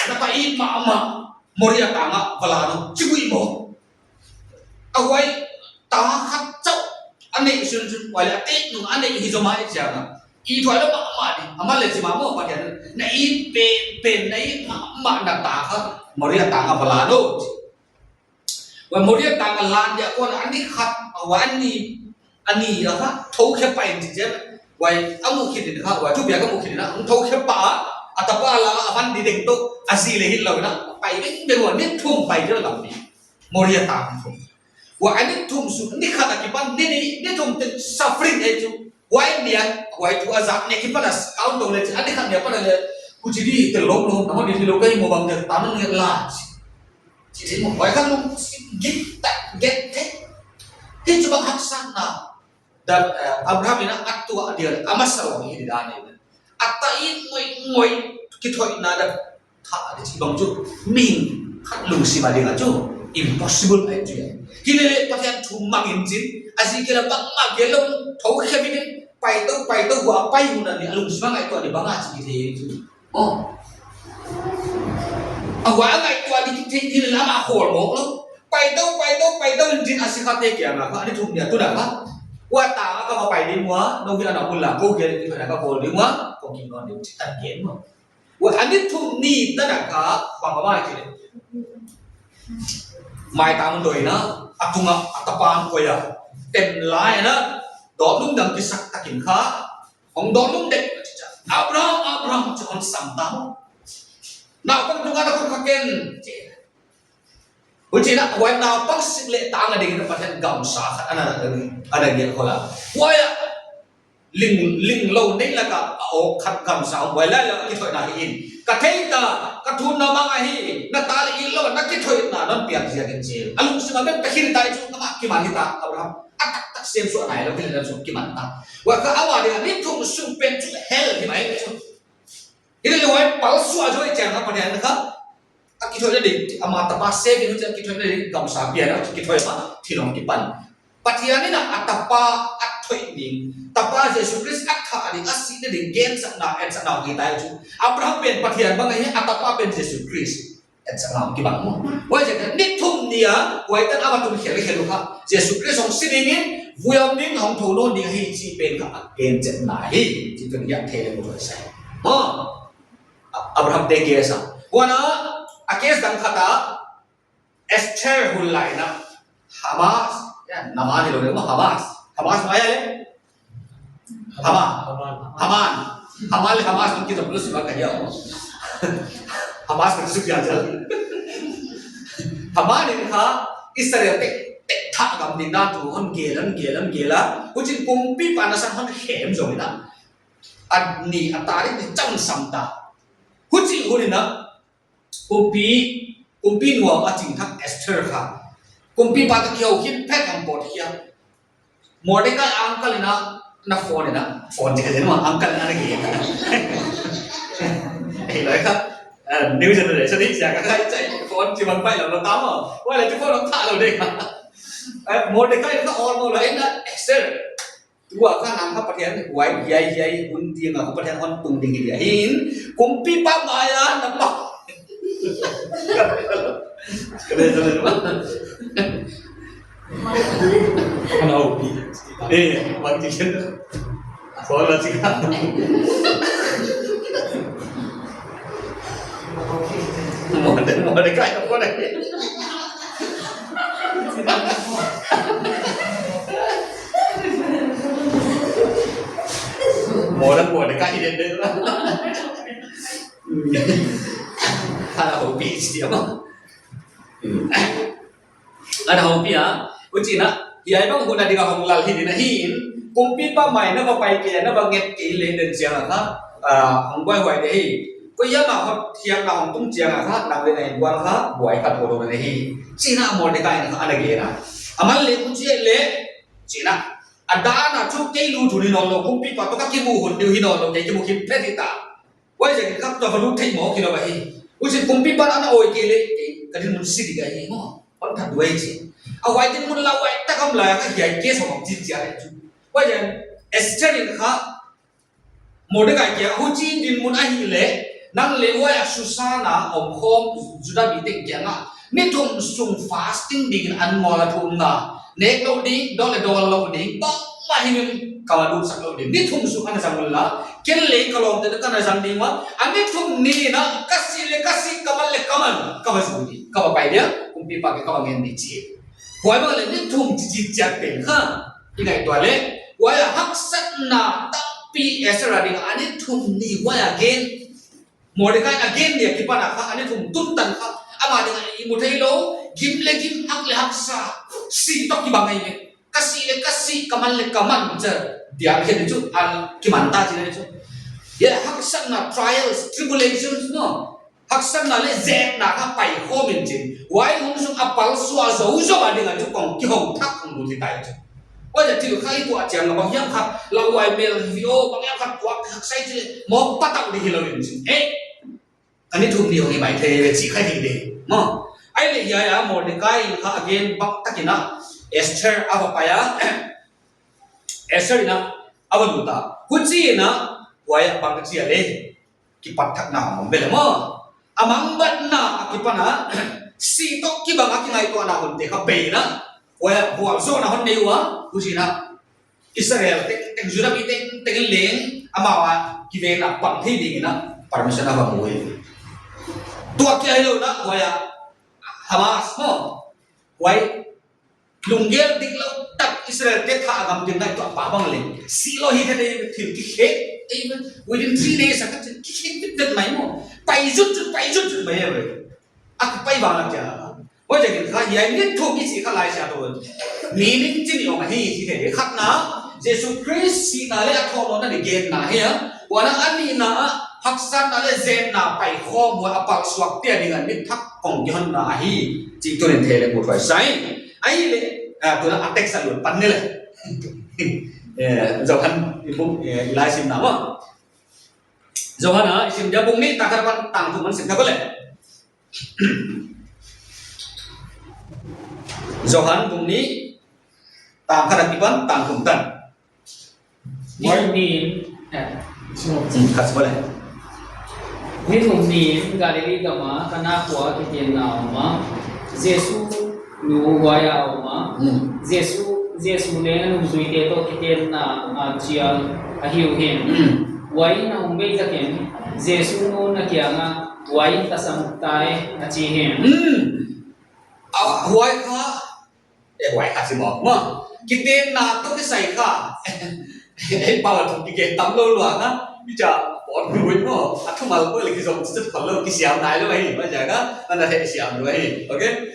na ta it mahmah Moria tang ah va lan un, chi uh maw. A huai ta khat chauh a neih sunsun, huai leh a tek nung a neih hi zaw mai chiang a. It thuai lou mahmah ding, amah leh chi mah maw Pathian in. Na it pen, pen, na it mahmah na ta kha Moria tang ah va lan un. Huai Moria tang a lan dia kon a ni khat, huai a ni, a ni a kha, thou khe pai in chi chi. Huai a mu khit in kha, huai thupiak a mu khit in a, thou khe pah a, a tapa la a van di ding toh, a zi leh hilou in a, pai vengveng huai ni thum pai di lam ni. Moria tang thum. Huai a ni thum sung, ni khat a kipan, ni, ni, ni thum teng suffering ei chu. Huai ni a, huai thu a zak ni kipan a count dong leh, a ni khat ni a pan a leh, huchi di tel lomlom, na hon di hilou ka hi maw bang dia, ta nung nget la. Chi, chi di maw, huai kha lungsim gigta, gigta. Hichu bang haksatna. Dan, eh, Abraham in a tuah dia, a masa lou hi di dan in. A ta it ngoingoi, kithoihna dan. Tha di chi bang chu, mi khat lungsim a ding a chu impossible ahi chu. Hileleh Pathian thu mang in chin, a zi kila bangmah gelh lou, thou khe vin in, pai tou, pai tou, huai pai hun a ni a lungsim a ngaihtuah di bang a chi kithei chu. Oh. A huai a ngaihtuah di kithei, hileleh amah khawl mawk lou. Pai tou, pai tou, pai tou in chin a sikhate kiang a kha, a ni thum ni a tun a kha. Huai tang a ka va pai ding ua, nou hi ana mun la, kou gelh di kha na ka bawl ding ua, kou kiton ding chi tan gen maw. Huai a ni thum ni tan a kha, bang a mai kile. Mai tang doi na, a tung a, a tapa hong koih a. Tem lai na, dawtlum dang kisak takin kha, hong dawtlum dek, Abraham, Abraham, chi hon sam ta. Naupang tung a na khut kha ken, chi. Huchiin a, huai naupang sik leh tang a dingin Pathian gamsa khat ana, ana gelh khol a. Huai a, ling, linglou nei laka a awk khat gamsa, huai lai lak a kithoihna hi in. Ka thei ta, ka thumna mang ahi, na ta leh it lou, na kithoihna non piak ziakin chi. A lungsim a bek ka hil tai chu, na mah kiman hi ta, Abraham. A taktak sem suah nailou, hil na chu kiman ta. Huai kha amah dia, ni thum sung pen chu hell hi mai chu. Hileleh huai palsuah zaw chiang a Pathian kha, a kithoihna ding, ama tapa save in, a kithoihna ding gamsa pian a, kithoih ma, thil hong kipan. Pathian in a tapa a thoih ding, tapa Jesu Khrist a thah ding, a sihna ding, gensakna, etsakna hong hi tai chu. Abraham pen Pathian bang ahi, a tapa pen Jesu Khrist. Etsakna hong kipan maw. Huaiziakin ni thum ni a, huai tan a va tun khelkhel uh kha. Jesu Khrist hong si dingin, vui a om ding, hong thou nawn ding ahi chih pen kha a gen chetna hi. Chih pen hiai thei leh mu sai. Maw. Abraham te case a. Huan a, a case dang khat a, Esther hun lai in a, Hamas, ya, Haman hilou leh, Hamas. Hamas mai a leh? Haman. Haman. Haman leh Hamas, mungkin tak perlu sih makan ya. Hamas tak suka aja. Haman in kha, Israel tek, tek thak gam ding dan tu, hon gelh, hon gelh, hon gelh a. Huchiin kumpipa na sang hon khem zong in a. A ni a tarik ni chang sam ta. Huchi hun in a, kumpi, kumpi nuam a ching thak Esther kha. Kumpipa toh kihou khin phet hong pawt khia. Mordecai uncle in a, na phone in a, phone chih kha zen maw, uncle in a na ki. Ei lai kha, eh, new generation ni sia ka khai chai, phone chih bang pai lou lou ta maw. Huai leh chu phone lou ta lou de. Eh, Mordecai kha all maw lai in a, Esther. Tua kha nang kha Pathian huai, hiai, hiai, hun ding a kha Pathian hon tung ding hi dia hin, kumpipa mai a na pau. Ana upi. Eh, bang ti ken. Kau la ti ka. Modern. Mordekai na phone ahi. Modern Mordekai den den. Ana houpi siam. Ana houpi a. Huchiin a, hiai bang hun a ding a hong lal hi ding ahi. Kumpipa mai na va pai kei, na va nget kei leh den chiang a kha, ah, hong buaihuai ding hi. Koiah mah hotkhiakna hong tung chiang a kha, nang leh na innkuan kha buai kha thou lou ding hi. Chiin a Mordekai in kha ana gen a. Aman leh huchi leh, chiin a, a dan a chu kei lut hun hi nawnlou, kumpipa toh ka kimu hun deuh hi nawnlou, kei kimu khin phet hita. Huaiziakin kha tua va lut thei mawk hilou ahi. Huchiin kumpipan ana awi kei leh, kei ka dinmun si ding ahi maw. Hon that duai chi. A huai dinmun lauhuai tak a om lai a kha hiai case hong om chih chiang ahi chu. Huaiziakin Esther in kha Mordekai kiang a, huchi dinmun ahih leh, nang leh huai a Susan a om khawm Juda mite kiang a ni thum sung fasting dingin an ngawl a thumna, nek lou ding, dawl leh dawl lou ding, bangmah himhim kam a lutsak lou ding. Ni thum sung ana zang un la, ken leh ka lawmte toh ka na zang ding ua, a ni thum ni in a, ka sih leh ka sih, ka man leh ka man, ka va zui ding, ka va pai dia, kumpipa kiang ka va ngen ding chi. Huai bang leh ni thum chi chi chiat pen kha, i ngaihtuah leh, huai a haksatna tampi Esther a ding a ni thum ni huai a gen. Mordekai a gen ni a kipan a kha, a ni thum tun tan kha, ama ding a i mu theilou, gim leh gim, hak leh haksa, sih toh kibang ahi ve. Ka sih leh ka sih, ka man leh ka man, cha, diang khen chu, a kiman ta chi na chu. Hiai haksatna, trials, tribulations, no. Haksatna leh zetna kha pai khawm in chin. Huai hun sung a palsuah zouzou a ding a chu kong kihong thak kong lut hi tai chu. Huai a thil kha i tuah chiang a bang hiam khat, lauhuai mel hi ve aw, bang hiam khat tuak haksa i chih leh, mawk patau ding hilou in chin. Eh, a ni thum ni hong hi mai thei ve chi kha hi ding. Maw. Ahihleh hiai a Mordekai in kha a gen bang takin a Esther a va pai a. Esther in a va lut a. Huchiin a huai a bang ka chi a leh. Kipat thakna hong om ve leh maw. A mangbatna a kipan a, sih toh kibang a kingaihtuahna hunte kha bei in a, huai a vualzawlna hon nei ua, huchiin a Israel tengteng, Juda mi tengteng in leng, amau a kivenna pang thei dingin a, permission a va mu hi. Tua kia hilou in a, huai a Hamas maw, huai lunggel diklou tak Israel te thah a gamtin nai tuah pa bang leh. Sih lou hi thei thil kikhek, eh, within three days a kha kikhek vet vet mai maw. Pai zut zut, pai zut zut mai ve. A pai bang a kia. Huaiziakin kha hiai ni thum i chih kha Laisiangthou meaning chi ni om ahi chi thei. Khatna, Jesu Khrist sihna leh a thawhlawmna ni genna hi a. Huan a nihna, haksatna leh zetna pai khawm ua a palsuakte a ding a ni thak kong kihonna ahi. Chih tunin thei leh mut huai sa in. Ahihleh, ah, tuna a text a lut pan ni leh. Eh, Johan i bung, eh, i lai simna maw. Johan a, i sim dia bung nih tang khat apan tang thum man sim kha leh. Johan bung nih tang khat akipan tang thum tan. Ni thum ni in, eh, hmm, khat bole. Ni thum ni in Galilee gam a Kana khua a kitenna a om a. Jesu nu huai a om a. Hmm. Jesu, Jesu leng a nungzuite toh kitenna a chial ahi uhen. Hmm. Huai in a hong bei takin, Jesu nu'n a kiang a, huai in tasam tai, a chi hi. Hmm. A, huai kha, eh, huai kha chi mawk maw. Kitenna toh kisai kha. Eh, pau a thum kike tam lou lua kha. Mi cha, pon hui maw. A thumal ko leh kizom chit khol lou, kisiam nai lou hi. Huai cha kha, ana thei siam lou hi. Okay?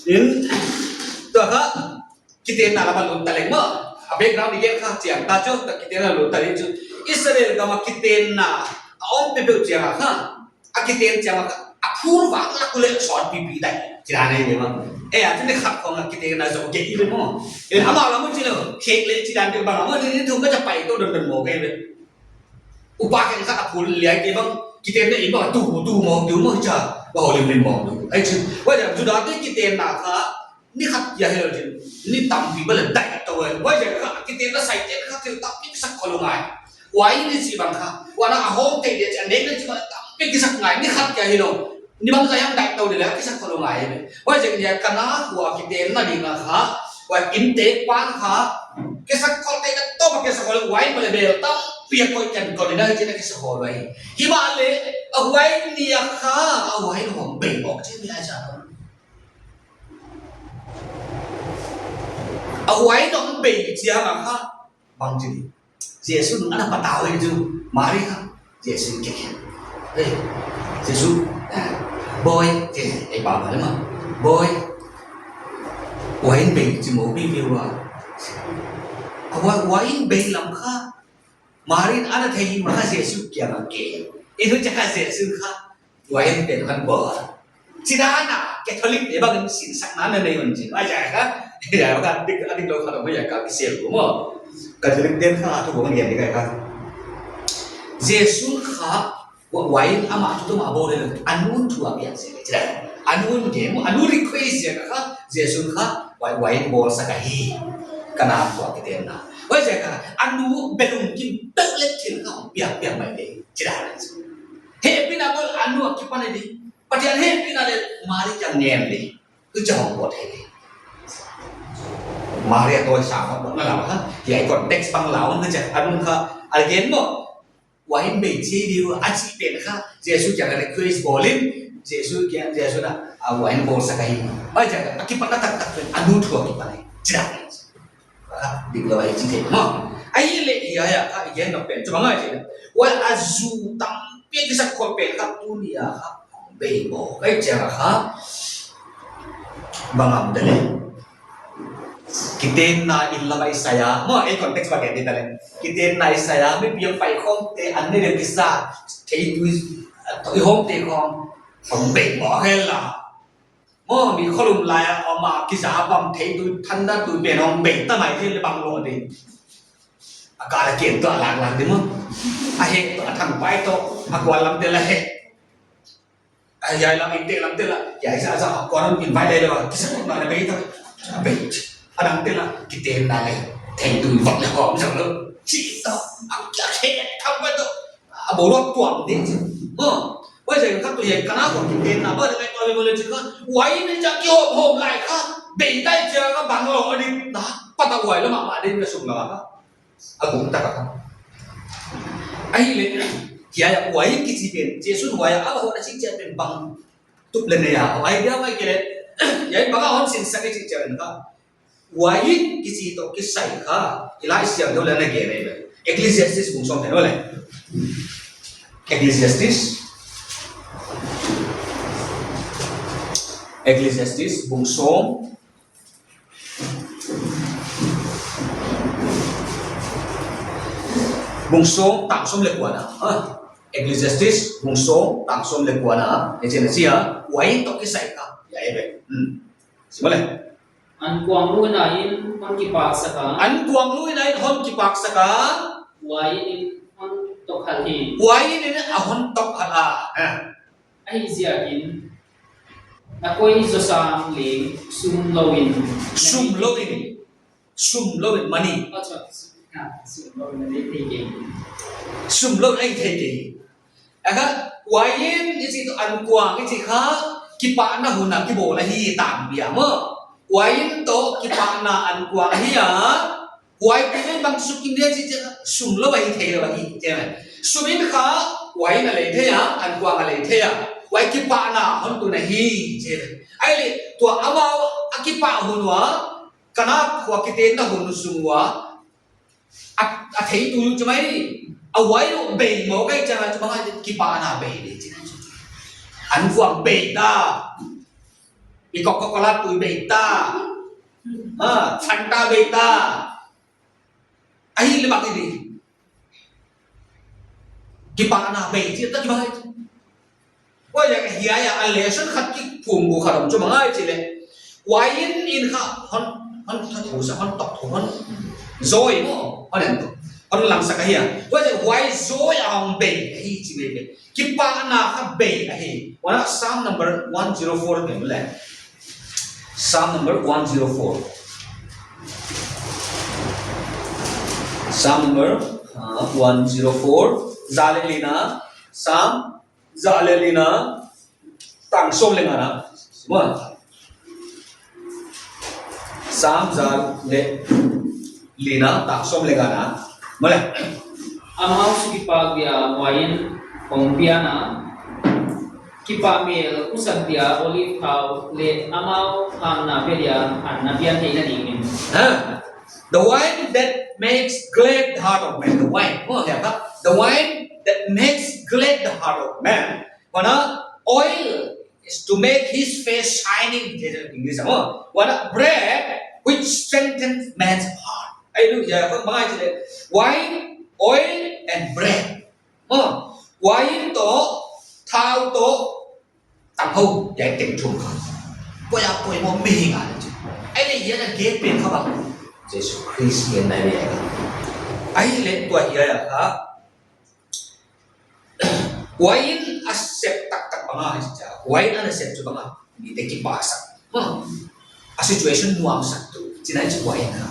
In, tua kha, kitenna lam a lut ta leng maw. A background i gen kha chiang ta chu, tua kitenna lut ta leng chu. Israel gam a kitenna a om peuhpeuh chiang a kha. A kiten chiang a kha. A phur vang lak uleh sawt pipi tai. Chi dan ahi ve maw. Eh, a chu ni khat khong a kitenna zou kei ve maw. Eh, amau lam uh chi lou. Khek leh chi dan deuh bang a maw. Ni, ni thum kha cha pai tou dondon maw kei ve. Upa khenkhat a phur liai kei bang. Kitenna i bang tu, tu maw, tu maw cha. Bang hou lim lim maw tu. Ai chu. Huai chu Juda te kitenna kha. Ni khat kia hilou chin, ni tampi bang leh dai tou e. Huaiziak kha, kitenna saite kha thil tampi kisak khol ngai. Huai ni chih bang kha, huan a hong te dia chin, a nek ni chih bang leh tampi kisak ngai. Ni khat kia hilou, ni bangzah hiam dai tou di leh kisak khol ngai e. Huaiziak in Kana khua kitenna ding a kha, huai inntek pan kha, kisak khol te na toh bang kisak khol huai bang leh bel tam Piak koih ken kon in a chih na kisa hol vai. Himahleh, a huai ni a kha, a huai hong bei mawk chih ni a cha. A huai hong bei chia ma kha, bang chih ni. Jesu ana patau hi chu, Mari kha, Jesu ke. Hey, Jesu, boy, ke, ei pa ma le ma. Boy, huai bei chih mo bi bi wa. A huai, huai bei lam kha, Mari ana thei ma kha Jesu kiang a ke. I tu cha kha Jesu kha, huai pen han bo. Chih dan a, Catholic te bang sinsakna na nei un chin. Huai cha kha, ya kha, dik, dik lo kha, mo ya kha, kisel ko mo. Catholic te kha, tu bo ngen dik kha. Jesu kha, huai ama tu tu ma bo le, a nu thu a piak se le, chih dan. A nu ke mo, a nu request ya kha, Jesu kha, huai, huai bol sak ahi. Ka na thu a kitenna. Huai cha kha, a nu belung kim tok le thil kha, piak, piak mai le, chih dan. Hehpihna bol a nu a kipan di. Pathian hehpihna le Mari kiang ngen di. Tu cha hong bol thei di. Mari a toh sa hong bol na la kha. Hiai context bang la un cha a nu kha. Again mo. Huai bei chih di a chih pen kha. Jesu kiang request bol in. Jesu kiang, Jesu na. A huai bol sak ahi. Huai cha a kipan na tak tak pen. A nu thu a kipan di. Chih dan. Dik lo ai chih thei mo. Ahihleh hiai a kha i gen nop pen chu bang ahia chih leh, huai a zu tampi a kisak khol pen kha tuni a kha bei mawk ahi chia kha. Bang a om de le. Kitenna in lam a i sai a. Mo, ei context bang gen di ta le. Kitenna i sai a, mipi a pai khawm te an ne le kisa. Thei tu i hawm te khawm. Hong bei mawk hel a. Mo, mi kholum lai a, ama kisa bang thei tu, thanda tu pen hong bei ta mai thei le bang lo di. A ka la ken tu a lak lak di mo. A he tu a thang pai tu, a kual lam te la he. A hiai lam in te lam te la, hiai sa sa a kual lam in pai le le ba, kisa tu na le bei ta, a bei. A dang te la, kitenna le, thei tu vak le hawm sang lo. Chih ta, a kia he, thang pai tu. A bawlak tuam ding chi. Mo, huai zia kha tu hiai ka na kon kitenna ba le kai ko le mo le chi kha. Huai ni cha kihawm hawm lai kha. Bei tai chia kha bang lo a ding na. Patau huai lam a ma ding na sum la kha. A guk tak kha. Ahihleh, hiai a huai kichi pen. Jesu huai a a hon a chi chia pen bang. Tup le ne ya. Huai dia huai ke le. Hiai bang a hon sinsak chi chia pen kha. Huai kichi toh kisai kha, i Laisiangthou leh na gen ahi ve. Ecclesiastes bung sawm thei no le. Ecclesiastes. Ecclesiastes bung sawm. Bung sawm tang sawm le kua na. Ha? Ecclesiastes bung sawm tang sawm le kua na. E chen sia, huai toh kisai kha. Ya e ve. Hmm. Sim le. Ankuang luina in hon kipak sak a. Ankuang luina in hon kipak sak a. Huai in hon tok hal hi. Huai in a hon tok hal a. Eh. Ahihziakin, na koi zaw sang leng sum lou in. Sum lou in. Sum lou in, money. Oh, sorry. Ah, sum lou in, na thei kei. Sum lou in, na thei kei. A kha, huai in i chih toh ankuang i chih kha, kipahna hun a kibawl ahi tam bia maw. Huai in toh kipahna ankuang ahi a, huai pen bang suk in dia chih chih kha, sum lou ahi thei lou ahi, chi mai. Sum in kha, huai in a lei thei a, ankuang a lei thei a. Huai kipahna hon tun ahi, chi mai. Ahihleh, tua amau a kipah hun ua, Kana khua kitenna hun sung ua, a, a thei tu uh chi mai, a huai uh bei maw kai chang a chu bang a kipahna bei di chi. Ankuang bei ta. I Coca-Cola tui bei ta. Ha, Fanta bei ta. Ahihleh bang di. Kipahna bei chi ta kipah. Huai a hiai a lesson khat kiphum bu khat om chu bang ahia chih leh. Huai in in kha hon, hon, hon, hon tok thu hon. Zaw maw, hon en tok. Hon langsak ahi a. Huai a huai zaw a hong bei ahi chi mai bei. Kipahna kha bei ahi. Huan a Psalm number one zero four pen le. Psalm number one zero four. Psalm number, uh, one zero four. Za leh li na. Psalm Za leh li na, tang sawm leh nga na. Maw. Psalm za leh li na, tang sawm leh nga na. Maw le. Amau sukipak dia uain hong pian a, kipahmel usak dia olive thau leh amau hamna pe dia an na pian theihna dingin. Huh? The wine that makes glad the heart of man. The wine. Oh, ya, the wine that makes glad the heart of man. Huan a, oil is to make his face shining, English ah. Huan a, bread which strengthens man's heart. Ai lu ya, huan mai chile. Wine, oil and bread. Oh, wine toh, thau toh, tanghou, ya teng thum. Poimoh, poimoh mihing a chi. Ai le hiai a gen pen kha bang. Jesu Khrist hiai na le. Ai le tua hiai a kha. Wine a sep taktak bang a, wine a na sep chu bang a, mite kipahsak. Hmm. A situation nuamsak tu, chihna chu wine a.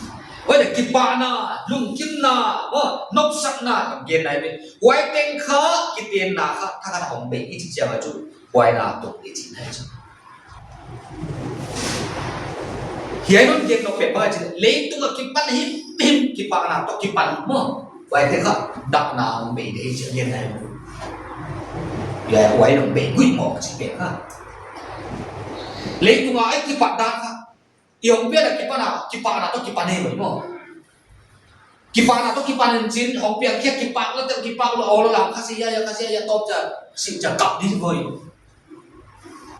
Wine a kipahna, lungkimna, oh, nopsakna, kam gen nai be. Wine teng kha, kitenna kha, thakhat a hong bei, i chih chiang a chu, wine a tuk, i chihna chu. Hiai non gen nop pe pa chi, leitung a kipan himhim, kipahna toh kipan maw. Huaite kha dahna hong bei di hi chi gen nai. Hiai huai hong bei gui maw chi pe kha. Leitung a ai kipat dan kha. I hong pian a kipan a, kipahna toh kipan hi maw. Kipahna toh kipan in chin, hong pian kia kipak lou, tel kipak lou, aw lou lam kha si ya ya, kha si ya ya, top cha, si cha kap di voi.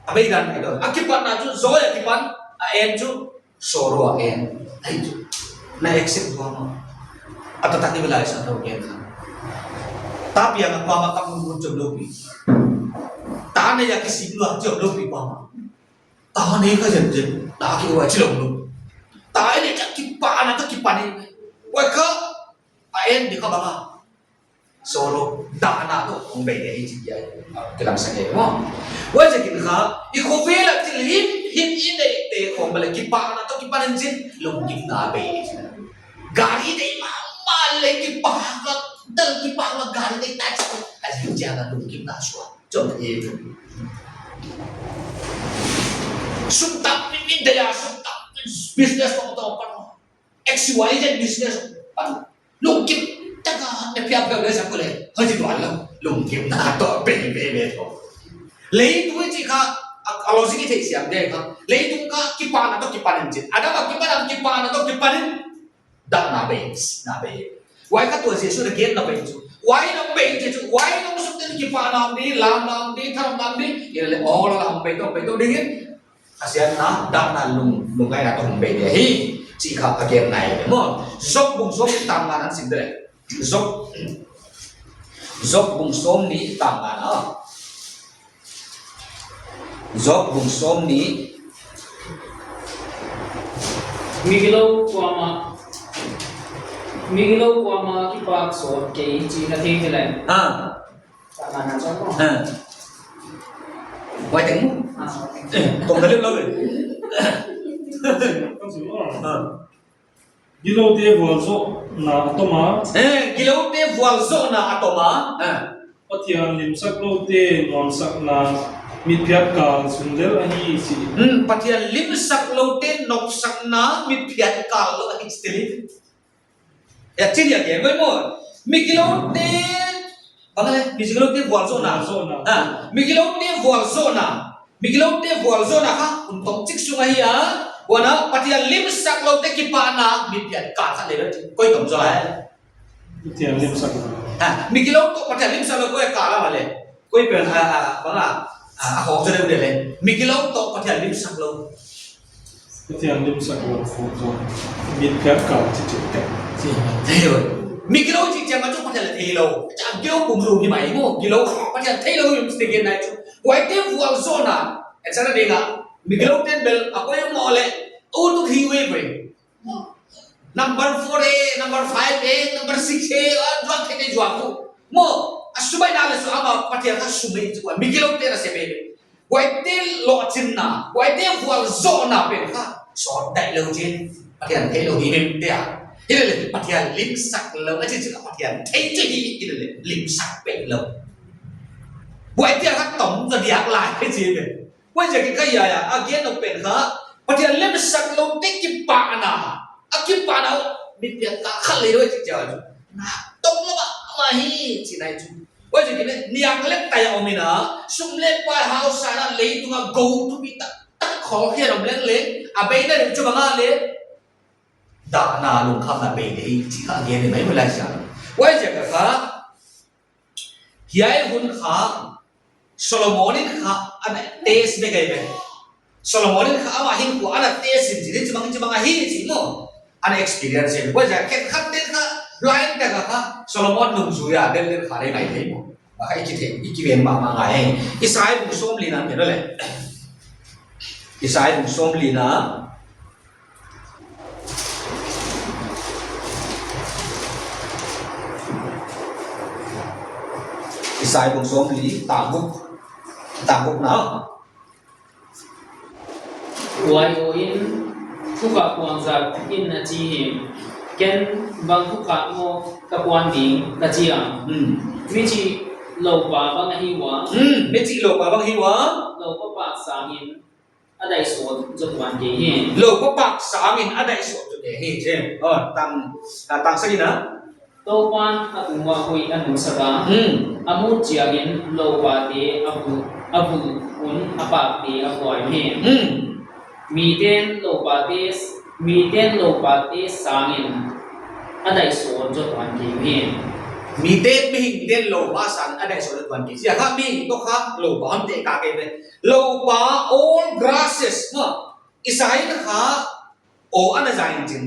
A bei dan mai do. A kipahna chu zoi a kipan, a en chu sorrow a en. Ai chu. Na accept tua maw. A taktak ni belai sa tau ken kha. Ta piang a pa ma kam mun chom lou pi. Ta na ya kisim lou chom lou pi pa ma. Ta nei kha zen zen, ta ki wa chi lou lou. Ta nei kha kipahna toh kipan in. Wa kha, a en di kha bang a. Sorrow, dahna toh hong bei di hi chi ya. Kilang sa ke mo. Wa chi kin kha, i khovel a thil himhim i neite khong bang leh kipahna toh kipan in chin, lungkimna bei di chi. Gari nei mahmah leh kipak lou, dal kipak lou gari nei ta chi. A chi chiang a lungkimna suak. Chom e. Sum tampi mi deih a, sum tampi business tawmtawm pan. X Y Z business pan. Lungkim tak a na phial phial le sa ko le. Hoi chi tuan lou. Lungkimna toh bei bei bei toh. Leitung chi kha a, a logic i theisiam di kha. Leitung kha kipahna toh kipan in chin. Adam a kipan a, kipahna toh kipan in. Dahna bei, na bei. Huai kha tua Jesu na gen na bei chu. Huai nong bei chu, huai nong suk ten kipahna om di, lamna om di, thanomna om di, i le aw lou lam bei toh, bei toh ding in. A sian na, dahna lung, lungngaihna toh hong bei di hi. Chi kha a gen nai le mo. Job bung sawm ni tang nga nan sim de le. Job, Job bung sawm ni tang nga na. Job bung sawm ni. Mi gilou kuamah, mi gilou kuamah kipak sawt kei chih na thei thei lai. Ha. Tak na na chon mo. Ha. Huai teng mo. Ha. Eh, tong da lem lou e. Ha. Giloute vualzohna a tom a. Eh, giloute vualzohna a tom a. Eh. Pathian limsakloute nopsakna mitphiat kal sung lel ahi chi. Hmm, Pathian limsakloute nopsakna mitphiat kal lou ahi chi. Ya, chi dia ke, mo, mo. Mi giloute, bang le, mi giloute vualzohna. Vualzohna. Ah, mi giloute vualzohna. Mi giloute vualzohna kha, hun tawm chik sung ahi a. Huan a, Pathian limsakloute kipahna mitphiat kal kha le, koi tawm zaw lai. Pathian limsakna. Ha, mi gilou toh Pathian limsaklou koi kal a le. Koi pen a, a, bang a, a, a hong zaw le le. Mi gilou toh Pathian limsaklou. Pathian limsaklou kho zaw. Mitphiat kal chi chi te. Chi, thei lou. Mi gilou chi chiang a chu Pathian le thei lou. Cha gilou kum lou ni mai mo. Gilou Pathian thei lou yu mistake nai chu. Huaite vualzohna. Etsana dinga. Mi gilou ten bel a koi mo le. O tu hi we we. Number four A, number five A, number six A, a juak thei thei juak tu. Mo, a subaina le su ama Pathian kha sumei tu, mi giloute na se be. Huaite lohchinna, huaite vualzohna pen kha, sawt dai lou chin, Pathian thei lou hi mem te a. Hi le le, Pathian limsaklou, a chi chi Pathian thei chi hi, hi le le, limsak pe lou. Huaite kha tom zaw diak lai pe chi be. Huaiziakin kha hiai a, a gen nop pen kha, Pathian limsakloute kipahna, a kipahna, mitphiat kal kha le lou chi chi a. Na, tawm lou a, ahi, chi nai chu. Huaiziakin niak leh tai a om in a, sum leh pai hausa in a leitung a gou thupi taktak khol hial om leng leng, a beina ding chu bang a leh, dahna lungkhamna bei leh, chi kha gen ni mai mai lai sia. Huaiziak kha, hiai hun kha, Solomon in kha ana test bek ahi ve. Solomon in kha amah hinkhua ana test in, chi ni chibang chibang ahi chi maw. Ana experience in. Huaiziak khenkhat ten kha blind tak a kha Solomon nungzui a del del kha leh ngai thei maw. Ba kha i kithei, i kiven mahmah ngai. Isai bung sawmlina en leh. Isai bung sawmlina. Isai bung sawmli, tang guk, tang gukna. Huai aw in, thukhak puang zat in a chi hi. Ken bang thukhak maw ka puan ding ka chi a. Hmm. Michih loupa bang ahi ua. Hmm, michih loupa bang ahi ua. Loupa pak sangin a daisuah zot tuan kei hi. Loupa pak sangin a daisuah zot kei hi, chi. Oh, tang, ah, tang sagihna. Toupan a tung uah huih a nusak a. Hmm. A mut chiangin loupate a vul, a vul un a pakte a vuai hi. Hmm. Miten loupate, miten loupate sangin a daisuah zot tuan kei hi. Miten, mihingten loupa sangin a daisuah zot tuan kei. Ziak kha mihing toh kha loupa hon teh kha kei ve. Loupa, all grasses maw. Isai in kha aw ana zang in chin.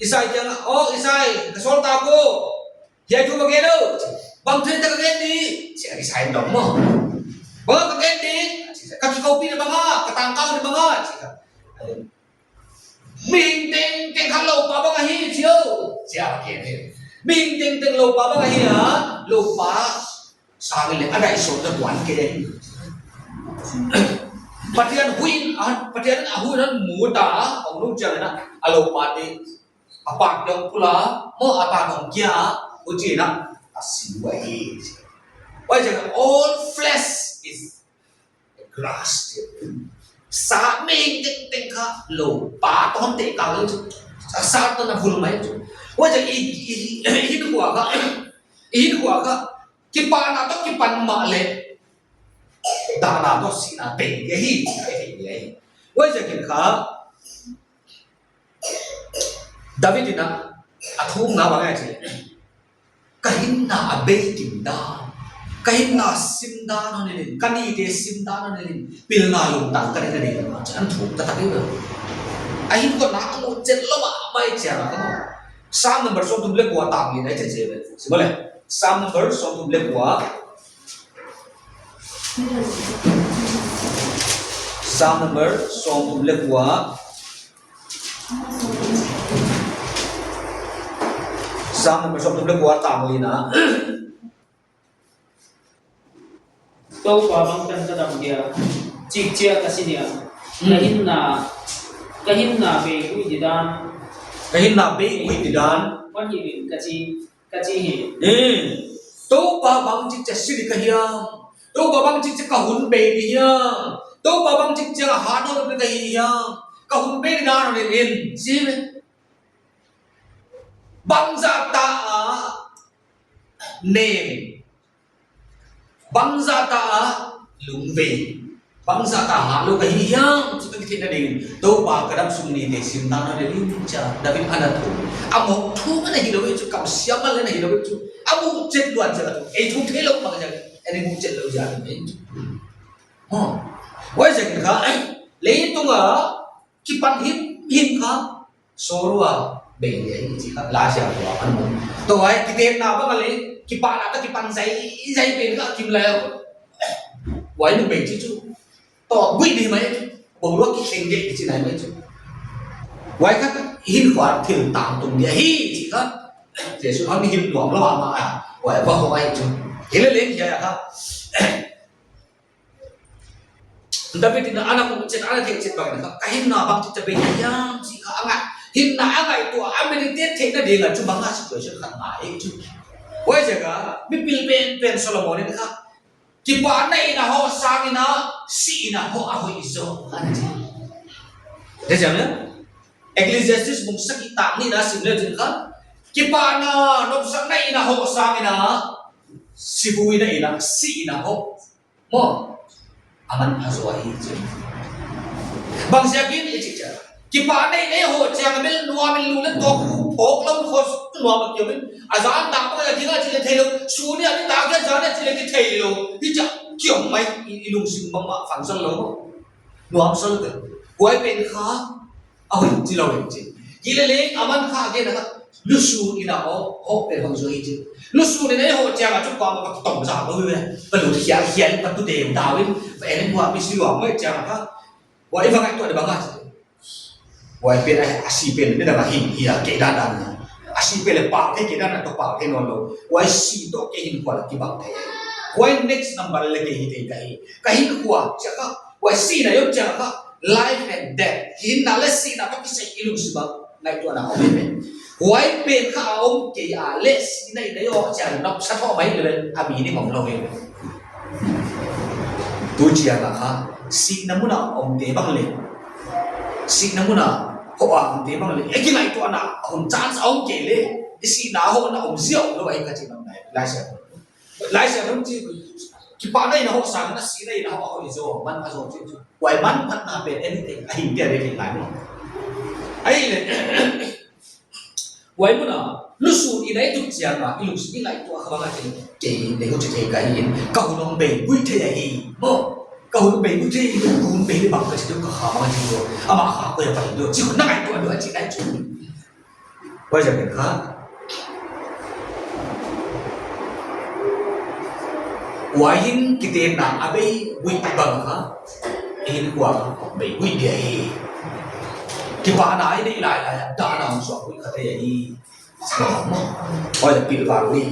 Isai kiang ah, "Oh, Isai, ka sawl ta ko. Hiai thu bang gen o. Bang thu tak ka gen di." Chi a Isai in dong maw. "Bang ka gen di. Ka kikoupih na bang a, ka tangkau na bang a." Chi kha. Mihing tengteng kha loupa bang ahi chi o. Chi a gen di. Mihing tengteng loupa bang ahi a. Loupa sangin leng a daisuah zot tuan kei. Pathian huih in, ah, Pathian in a huih in a mut a, a hong lum chiangin a, a loupate, a pakte hong pul a, maw a pakte hong kia, huchiin a, a si uhi. Huaiziakin all flesh is grass. Sa mihing tengteng kha loupa toh hon teh kha lou chu. Sa, sa toh a vul mai chu. Huaiziakin i, i, i, i hinkhua kha, i hinkhua kha, kipahna toh kipan mahleh, dahna toh sihna bei di ahi, bei di ahi. Huaiziakin kha, David in a, a thumna bang ahia chih leh, "Ka hinna a bei kim dan, ka hinna sim dan hon nei in, ka nite sim dan hon nei in, pilna lungtang ka nei in," a thum taktak ahi. A hinkhua a muh chet lou mahmah chiang a kha. Psalm number sawmthum leh kua tang li na i chih chih ve. Sim leh. Psalm number sawmthum leh kua. Psalm number sawmthum leh kua. Psalm number sawmthum leh kua tang lina. Toupa bang tan ka dam dia, chik chia ka si dia. Hmm. Ka hinna, ka hinna bei guih di dan. Ka hinna bei guih di dan. Hon hilh in ka chi, ka chi hi. Hmm. Toupa bangchik chia si di ka hiam. Toupa bangchik chia ka hun bei di hiam. Toupa bangchik chia ka hat nawn di ka hi hiam. Ka hun bei di dan hon hilh in. Si ve. Bangzah ta a nem. Bangzah ta a lungvei. Bangzah ta a hatlou ka hi hiam chih ka kitheihna dingin. Toupa ka dam sung nite sim dan hon nei in chia. David ana thum. A mawk thum ana hilou chu, kam siam a leng ana hilou chu. A muh chet luat chia ka thum. Ei thum theilou bang chia. Ei muh chet lou chia ka thum. Huh. Huaiziakin kha, leitung a kipan himhim kha, sorua bei di ahi chih kha, la sia kua an mu. Tua huai, kitenna bang a leh, kipahna toh kipan zaizai pen kha, kim lai. Huai nu bei chih chu. Toh guih di mai chu. Bawlua kikhen gei chih nai mai chu. Huai kha, hinkhua thil tangtung di ahi chih kha. Jesu hon hil nuam lou ama a. Huai va huai chu. Hileleng hiai kha. David in ana muh chet, ana theih chet bangin kha, ka hinna bangchik chia bei hiam chih kha a ngai. Hinna a ngaihtuah, a meditate theihna ding a chu bang a situation khat ngai chu. Huaiziakin, mipil penpen Solomon in kha, kipahna in a hoih sangin a, sihna hoih a hoih zaw, ana chi. Dei jam ya? Ecclesiastes bung sagih tang nihna sim leu chin kha, Kipahna, nopsakna in a hoh sang in a, sibuaina in a, si in a hoh. Maw, a manpha zaw ahi chi. Bangziakin i chih chiang, kipahna in a hoh chiang a bel nuam in lung leh tua khu phawk lam khos nuam a kiom in. A zan tak bang a ding a chih leh theilou. Sun a ni tak a zan a chih leh kitheilou. Hichia kiom mai i, i lungsim bangmah fang zaw lou. Nuam zaw lou. Huai pen kha a hoih chi lou in chi. Hileleng a manpha gen a kha, lusun in a hoh, hoh pen bang zaw hi chi. Lusun in a hoh chiang a chu kuamah va kitawm zak lou ve. Va lut hial hial, va tu deuh deuh in, va en in huai pi si luang mai chiang a kha. Huai va ngaihtuah deuh bang a chi. Huai pen a, a si pen ni dang a hin hi a kei dandan. A si pen leh pau thei kei dandan toh pau thei nawnlou. Huai si toh kei hinkhua kibang thei. Huai next number leh kei hi thei ka hi. Ka hinkhua, chiang kha, huai sihna i om chiang kha, life and death, hinna leh sihna toh kisai i lungsim a ngaihtuahna om ve. Huai pen kha a om kei a leh sihna in a hoh chiang nopsa thou mai leh a meaning omlou ve. Tu chiang a kha, sihna mun a omte bang leh, sihna mun a hoh a omte bang leh, e kingaihtuahna hun chance a om kei leh, i sihna hohna om ziau lou ahi ka chi bang nai. Laisiangthou. Laisiangthou chi, kipahna in a hoh sang in a sihna in a hoh a hoih zaw, manpha zaw chi chu. Huai manphatna pen anything, a hing te a ve kei lai maw. Ahihleh, huai mun a, lusun in a i tut chiang a, i lungsim i ngaihtuah kha bang a chi, kei leng huchi thei ka hi in, ka hun hong bei gui thei ahi, maw. Ka hun bei gui thei, ka hun bei leh bang ka chi deuh ka kha bang a chi deuh, amah kha koi a pai deuh, chi hun na ngaihtuah deuh a chi nai chu. Huaiziakin kha, huai hin kitenna a bei gui bang kha, i hinkhua bei gui dia hi. Kipahna i neih lailai a, dahna hong suak gui kha thei ahi. Huai leh pilvang gui.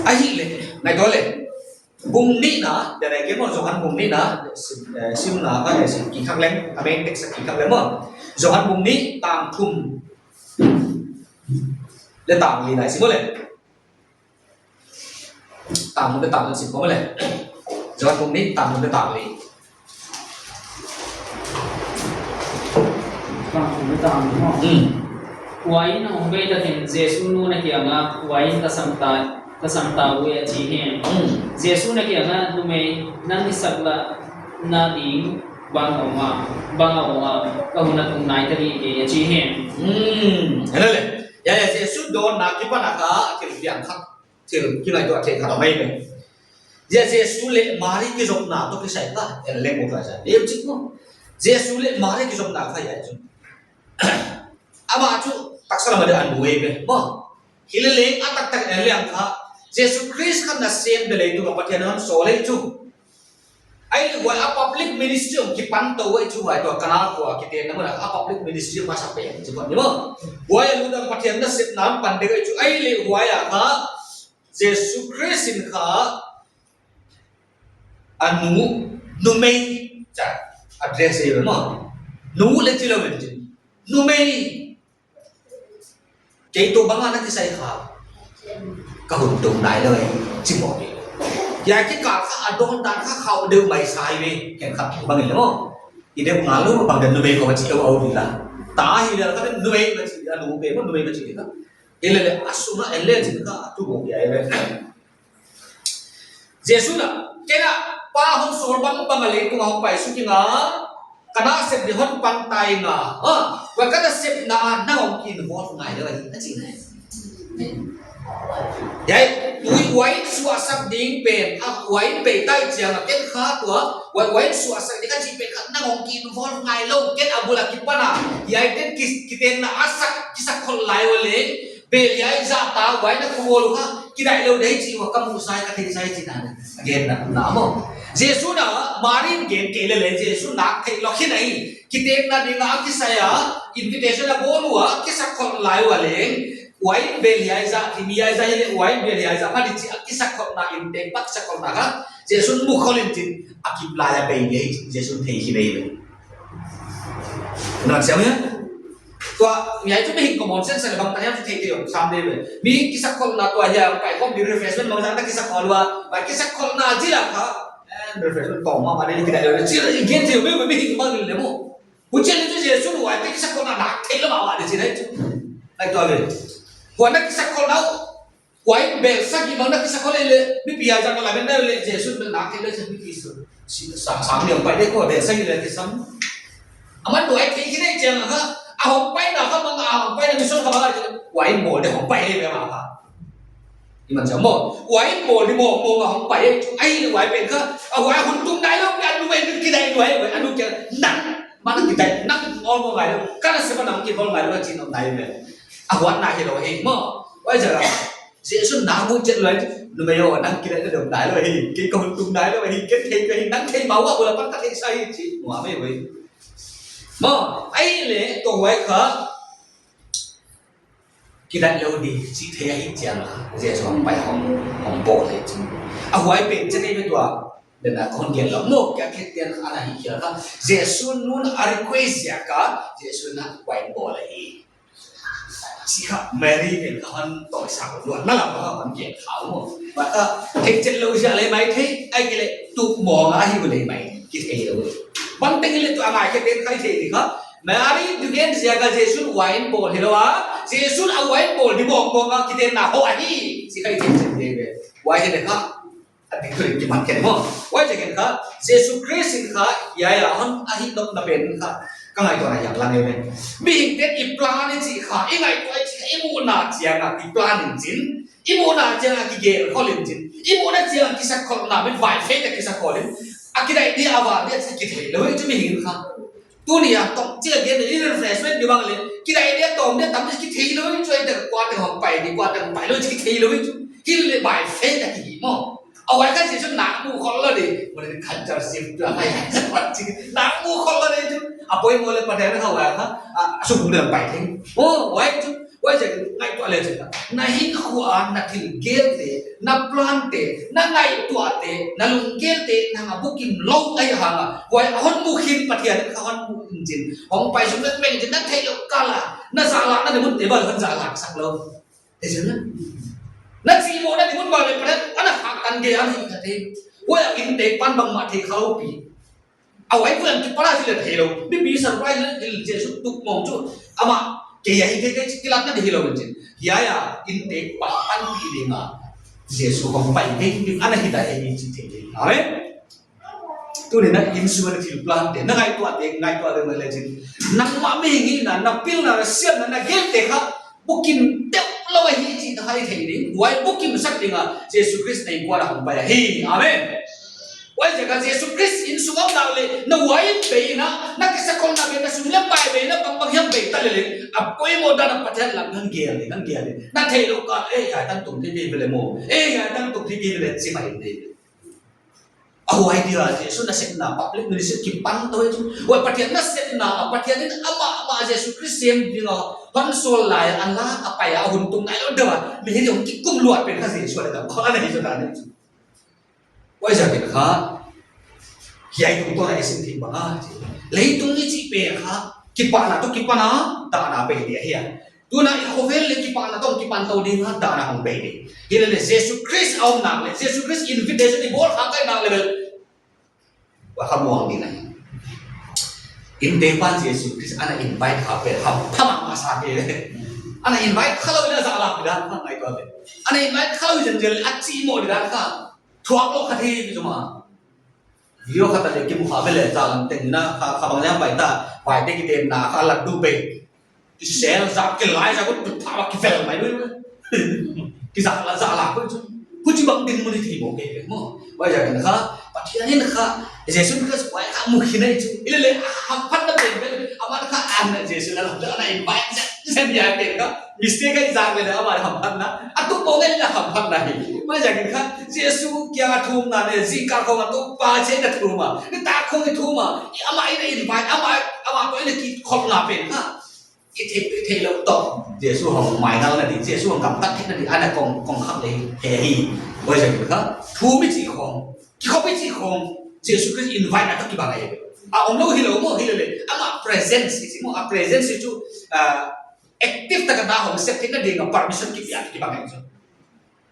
Ahihleh, ngaihtuah leh. Bung nihna, dia nai ke maw, Johan bung nihna, sim, eh, simna kha, eh, sim kik khak leng, a main text kik khak leng maw. Johan bung nih tang thum leh tang li nai sim leh. Tang thum leh tang li sim maw leh. Johan bung nih tang thum leh tang li. Tang thum leh tang li maw. Hmm. Huai in a hong bei tak in Jesu nu'n a kiang a, huai in ka sam ta, ka sam ta uh e a chi hi. Hmm. Jesu'n a kiang a, numei, nang i sak lah na ding bang a om a, bang a om a, ka hun a tung nai ta ding e a chi hi. Hmm. Hia leh. Hia, hia, Jesu dawnna akipan a kha, thil piang khat, thil kingaihtuah theih khat om mai ve. Hia Jesu leh Mari kizopna toh kisai kha, en leng maw ka sa. Leh chik maw. Jesu leh Mari kizopna kha hia chu. Amah chu taksa lam a dia a nu ahi ve. Maw. Hileleng a taktak en leng kha, Jesu Khrist kha nasem dia leitung a Pathian in a hon sawl ahi chu. Ahihleh huai a public ministry hong kipan tou ahi chu huai tua Kana khua kitenna mun a kha public ministry masa pen chu kon ni maw. Huai a lut a Pathian nasepna pan dek ahi chu ahihleh huai a kha Jesu Khrist in kha a nu, numei, cha, address ahi maw. Nu leh chi lou men chi. Numei. Kei toh bang a na kisai kha. Ka hun tung nai lou e, chi maw. Hia kikal kha a dawndan kha khauh deuh mai sa hi ve, ken kha bang in leh maw. I deuh ngal lou bang den numei kha va chi lou au di la. Ta hi leh kha den numei va chi, a nu pe maw numei va chi kha. Hileleh a sung a en leh chi kha a tu maw hia hi ve. Jesu'n a, ken a Pa hon sawl bangbang a leitung a hong pai suk ing a, ka nasep di hon pan ta ing a, ha, huai ka nasepna a nang hong ki involve ngai lou ahi, a chi nai. Hia, tui huai suahsak ding pen, a huai bei ta chiang a ken kha tua, huai, huai suahsak ding a chih pen kha nang hong ki involve ngai lou, ken a bul a kipan a, hia ken ki, kitenna a sak, kisakkholh lai ua leh, Bel hiai zah ta, huai na khawl uh kha, kidai lou dei chi ua ka mu sai ka thei sai chi dan. Again na, na maw. Jesu'n a, Mari'n gen kei leh leng, Jesu'n nak theih lou khin ahi. Kitenna ding a kisai a, invitation a bawl ua, kisakkholh lai ua leng. Huai bel hiai zah, thimi hiai zah hi leh, huai bel hiai zah, kha di chi a kisakkholhna in teng pak sakkholhna kha. Jesu'n mu khol in chin, a kip lai a bei ngei, Jesu'n thei khin ahi. Nan siam hia? Tua, mi ai tu mi hin common sense le bang tanya tu thei thei om sam de ve. Mi kisakkholhna tua hia, kai kom di refreshment bang zang na kisakkholh ua, bai kisakkholhna di la kha. Eh, refreshment tong ma ma de ki da le, chi le gen thei ve mi hin bang le mo. Huchi le tu Jesu lu ai kisakkholhna nak thei la ma wa de chi le tu. Ai tua ve. Huan na kisakol nau. Huai bel sagih bang na kisakol leh, mipi a zang la ben leh, Jesu bel nak leh, mipi su. Si, sa, sa, mi hong pai dek ko, bel sagih leh kisam. Aman huai thei khin ei chiang kha, a hong paina kha, bang a hong paina mission kha bang a, huai bawl dek hong pai leh bang a kha. I man chiang maw, huai bawl dek maw, maw a hong pai ei chu, ai leh huai pen kha, a huai hun tung nai lou, a nu ei kidai huai, a nu kia, nang, man kidai, nang ngol maw ngai lou, ka na se ba nang ki ngol ngai lou, chin ngai lou. A huan na hi lou hi maw, huai zia kha. Jesu na mu chet lou, numei aw, nang kidai na dong dai lou hi, kei ka hun tung dai lou hi, kei thei ka hi, nang thei ma wa bula pan ka thei sa hi chi, mua mai wei. Maw, ai leh, tua huai kha, kidai lou di, chi thei hi chiang, Jesu hong pai hong, hong bawl hi chi. A huai pen chet ei ve tua, den a kon gen lou, maw, kia khet den ana hi kia kha, Jesu nu'n a request zia kha, Jesu na huai bawl hi. Chi kha Mary pen kha hon tawi sak lou, na lam kha hon gen kha maw. Ba kha, thei chet lou zia leh mai thei, ai kei leh tu mawng a hi leh mai, kithei lou. Bang teng leh tu a ngai khe pen khai thei di kha. Mary tu gen zia kha Jesu huai bawl hi lou a, Jesu a huai bawl di mawng mawng a kitenna hoih ahi. Chi khai thei chet di ve. Huai hi leh kha. A ding thu in kiman khen maw. Huai chiang kha, Jesu Khrist in kha, hiai a hon a hih nopna pen kha, ka ngaihtuahna hiam lang e ve. Mihingte'n i plan i chih kha, i ngaihtuah i chih kha, i muhna chiang a kiplan in chin, i muhna chiang a kigel khol in chin, i muhna chiang a kisakholna, mi vai fe ta kisakhol in, a kidai dia a val dia chih kithei lou hi chu mihing kha. Tuni a tawm chik a gen in refreshment di bang leh, kidai dia tawm dia tam dia kithei lou hi chu, ai ta kua teng hong pai di, kua teng hong pai lou hi chu kithei lou hi chu. Hi leh vai fe ta ki hi maw. A huai kha Jesu na mu khol lou di. Mo le culture shift tu a khai. Nak mu khol lou di chu. A poimoh leh Pathian kha huai kha. A, a suk leh pai thei. Oh, huai chu. Huai zia ngaihtuah leh chu. Na hinkhua, na thil gelte, na plante, na ngaihtuahte, na lunggelte, na nga bukim lou ahihhang a. Huai a hon mu khin Pathian kha hon mu in chin. Hong pai sung na meng chin na theih lou kal a. Na zahlah na dimun te bang hon zahlah sak lou. Thei chin na. Na chihmohna dimun bang leh Pathian, ana khak tan ge an hi kha thei. Huai a inntek pan bangmah thei kha lou pi. A huai puan kipan a thil leh thei lou. Mipi surprise leh thil Jesu tuk mawng chu. Amah, kei a hi thei kei chi kilatna di hi lou chin. Hiai a, inntek pan pan pi ding a. Jesu hong pai ding ding ana hi ta ei chi thei thei. Amen. Tuni na insung a thil plante, na ngaihtuahte, ngaihtuah leh mai leh chin. Nangmah mihing hihna, na pilna, na siamna, na gelte kha. Bukim teuh lou hi chih na hi thei ding. Huai bukim sak ding a, Jesu Khrist na innkuan a hong pai hi. Amen. Huai zia kha Jesu Khrist insung a om nak leh, na huai bei na, na kisakholna bei na, sum leh pai bei na, bang bang hiam bei ta leh leh, a poimoh dan a Pathian lam hon gel leh, hon gel leh. Na theih lou kal, eh, hiai tan tung thei thei ve leh maw. Eh, hiai tan tung thei thei ve leh chi mai leh. A huai dia Jesu nasepna public ministry kipan tou hi chu. Huai Pathian nasepna, Pathian in amah, amah Jesu Khrist sem ding a, hon sawl lai a la a pai a hun tung nai lou deuh a. Mihing hong kikum luat pen kha Jesu a le dam khol ana hi chu ta ni chu. Huai zia pen kha, hiai tungtawn a i sim thei bang a, leitung i chih pen kha, kipahna toh kipan a, dahna bei dia hi a. Tuna i khovel leh kipahna toh kipan tou ding a, dahna hong bei ding. Hilele Jesu Khrist a om nak leh, Jesu Khrist invitation i bawl kha kai nak leh bel, huai kha muang ding ahi. Inntek pan Jesu Khrist ana invite kha pen, hampha mahmah sa ke. Ana invite kha lou in a zahlah di dan kha ngai tua pen. Ana invite kha lou in zel a chihmoh di dan kha. Thuak lou kha thei chu ma. Video khat a leh kimu kha ve leh, zahlam teng na, kha, kha bang lian pai ta, pai te kitenna kha laddu bei. Kisel zak, kilai zak, tu pha ba kivel mai lui. Kizahlah, zahlah ko chu. Huchibang dinmun hi thei maw ke maw. Huai zia kha, Pathian in kha, Jesu Khrist huai kha mu khin ahi chu. Hilele, hamphatna pen pen, aman kha an Jesu na lam, ana invite zak, zak dia pen kha. Mistake a i zak leh amah hamphatna, a tup bang leh hamphatna hi. Huai zia kha, Jesu kiang a thumna leh, zingkal khong a tup pa che na thum a, nitak khong i thum a, i amah i na invite, amah, amah toh i na kikhopna pen kha. I thei, i theih lou toh, Jesu hong mainalna di, Jesu hong gamtat theihna di, ana kong, kong khak leh hi, hi. Huai zia kha, thum i chih khong, kikhop i chih khong, Jesu Khrist invite na toh kibang ahi. A om lou hilou maw hilele, amah presence i chih maw, a presence chu, ah, active taka na hong sep theihna ding a permission kipiak kibang ahi chu.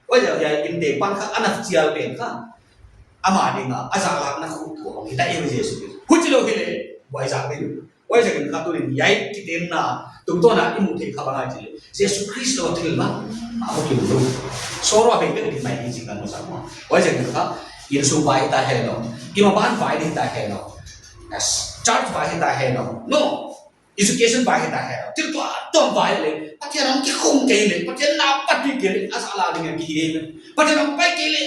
Huai zia, zia inntek pan kha ana chial pen kha. Amah ding a, a zahlakna khu thu hong hi ta e Jesu. Huchilou hile, huai zak ding. Huaiziakin kha tuni'n hiai kitenna tungtawn a i muh theih kha bang ahia chih leh, Jesu Khrist toh thil bang a hawm kei lou. Sorou a bei bek ding mai hi chih ka mu sa maw. Huaiziakin kha insung vai hita hen aw, i maban vai hita hen aw, church vai hita hen aw, no, education vai hita hen aw, thil tuamtuam vai leh Pathian hon kikhum kei leh, Pathian na pat kei leh, a zahlam ding a kihi ei. Pathian hon pai kei leh,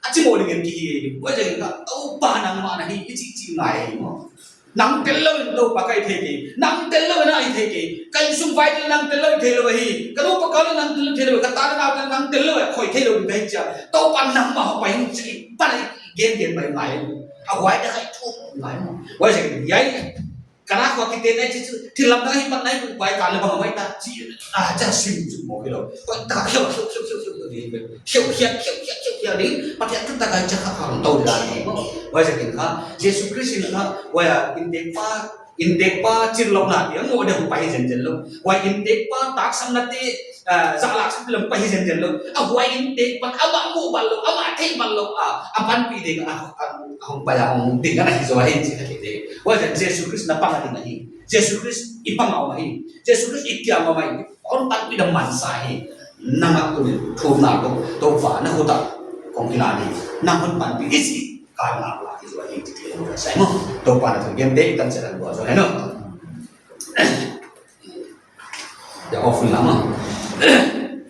a chimawh ding a kihi ei. Huaiziakin kha Toupa nangmah na hi i chih chih ngai ei maw. Nang tellou in Toupa ka hi thei kei, nang tellou in a hi thei kei. Ka insung vai teng nang tellou in theilou ahi. Ka nu pa ka leh nang tellou in theilou, ka ta leh nau teng nang tellou in khoih theilou ding ka hi chia. Toupa nangmah hong pai in chih pan a gen gen mai ngai. A huai a kha i thuk ngai maw. Huaiziakin hiai ka na khua kitenna chih chu thil lamdang hi pan nai, huai ka leh bang mai ta chih a chia sim chu maw kei lou. Huai ta khiau khiau khiau khiau khiau ding, khiau khiau khiau khiau khiau ding. Pathian thu ta ka chia kha kha tou ding a ni maw. Huaiziakin kha Jesu Khrist in kha huai a inntekpa, inntekpa chinlopna te a ngoh deuh pai zenzen lou. Huai inntekpa taksapna te, ah, zahlaksak lam pai zenzen lou. A huai inntekpa amah mu bang lou, amah thei bang lou, ah, a panpih ding a, a, a hong pai a hong ding a na hi zaw hi chih ka thei te. Huaiziakin Jesu Khrist na pang a ding ahi. Jesu Khrist i pang a om ahi. Jesu Khrist i kiang a om ahi. Hon panpih ding mansa hi. Nang a tuni'n thumna toh, Toupa na khut a kong kilan hi. Nang hon panpih i chih ka na la hi zaw hi chih ka sa maw. Toupa na thu gen te i tan se dan bo zaw hen aw. Ya offering la maw.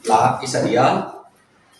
La i sa dia.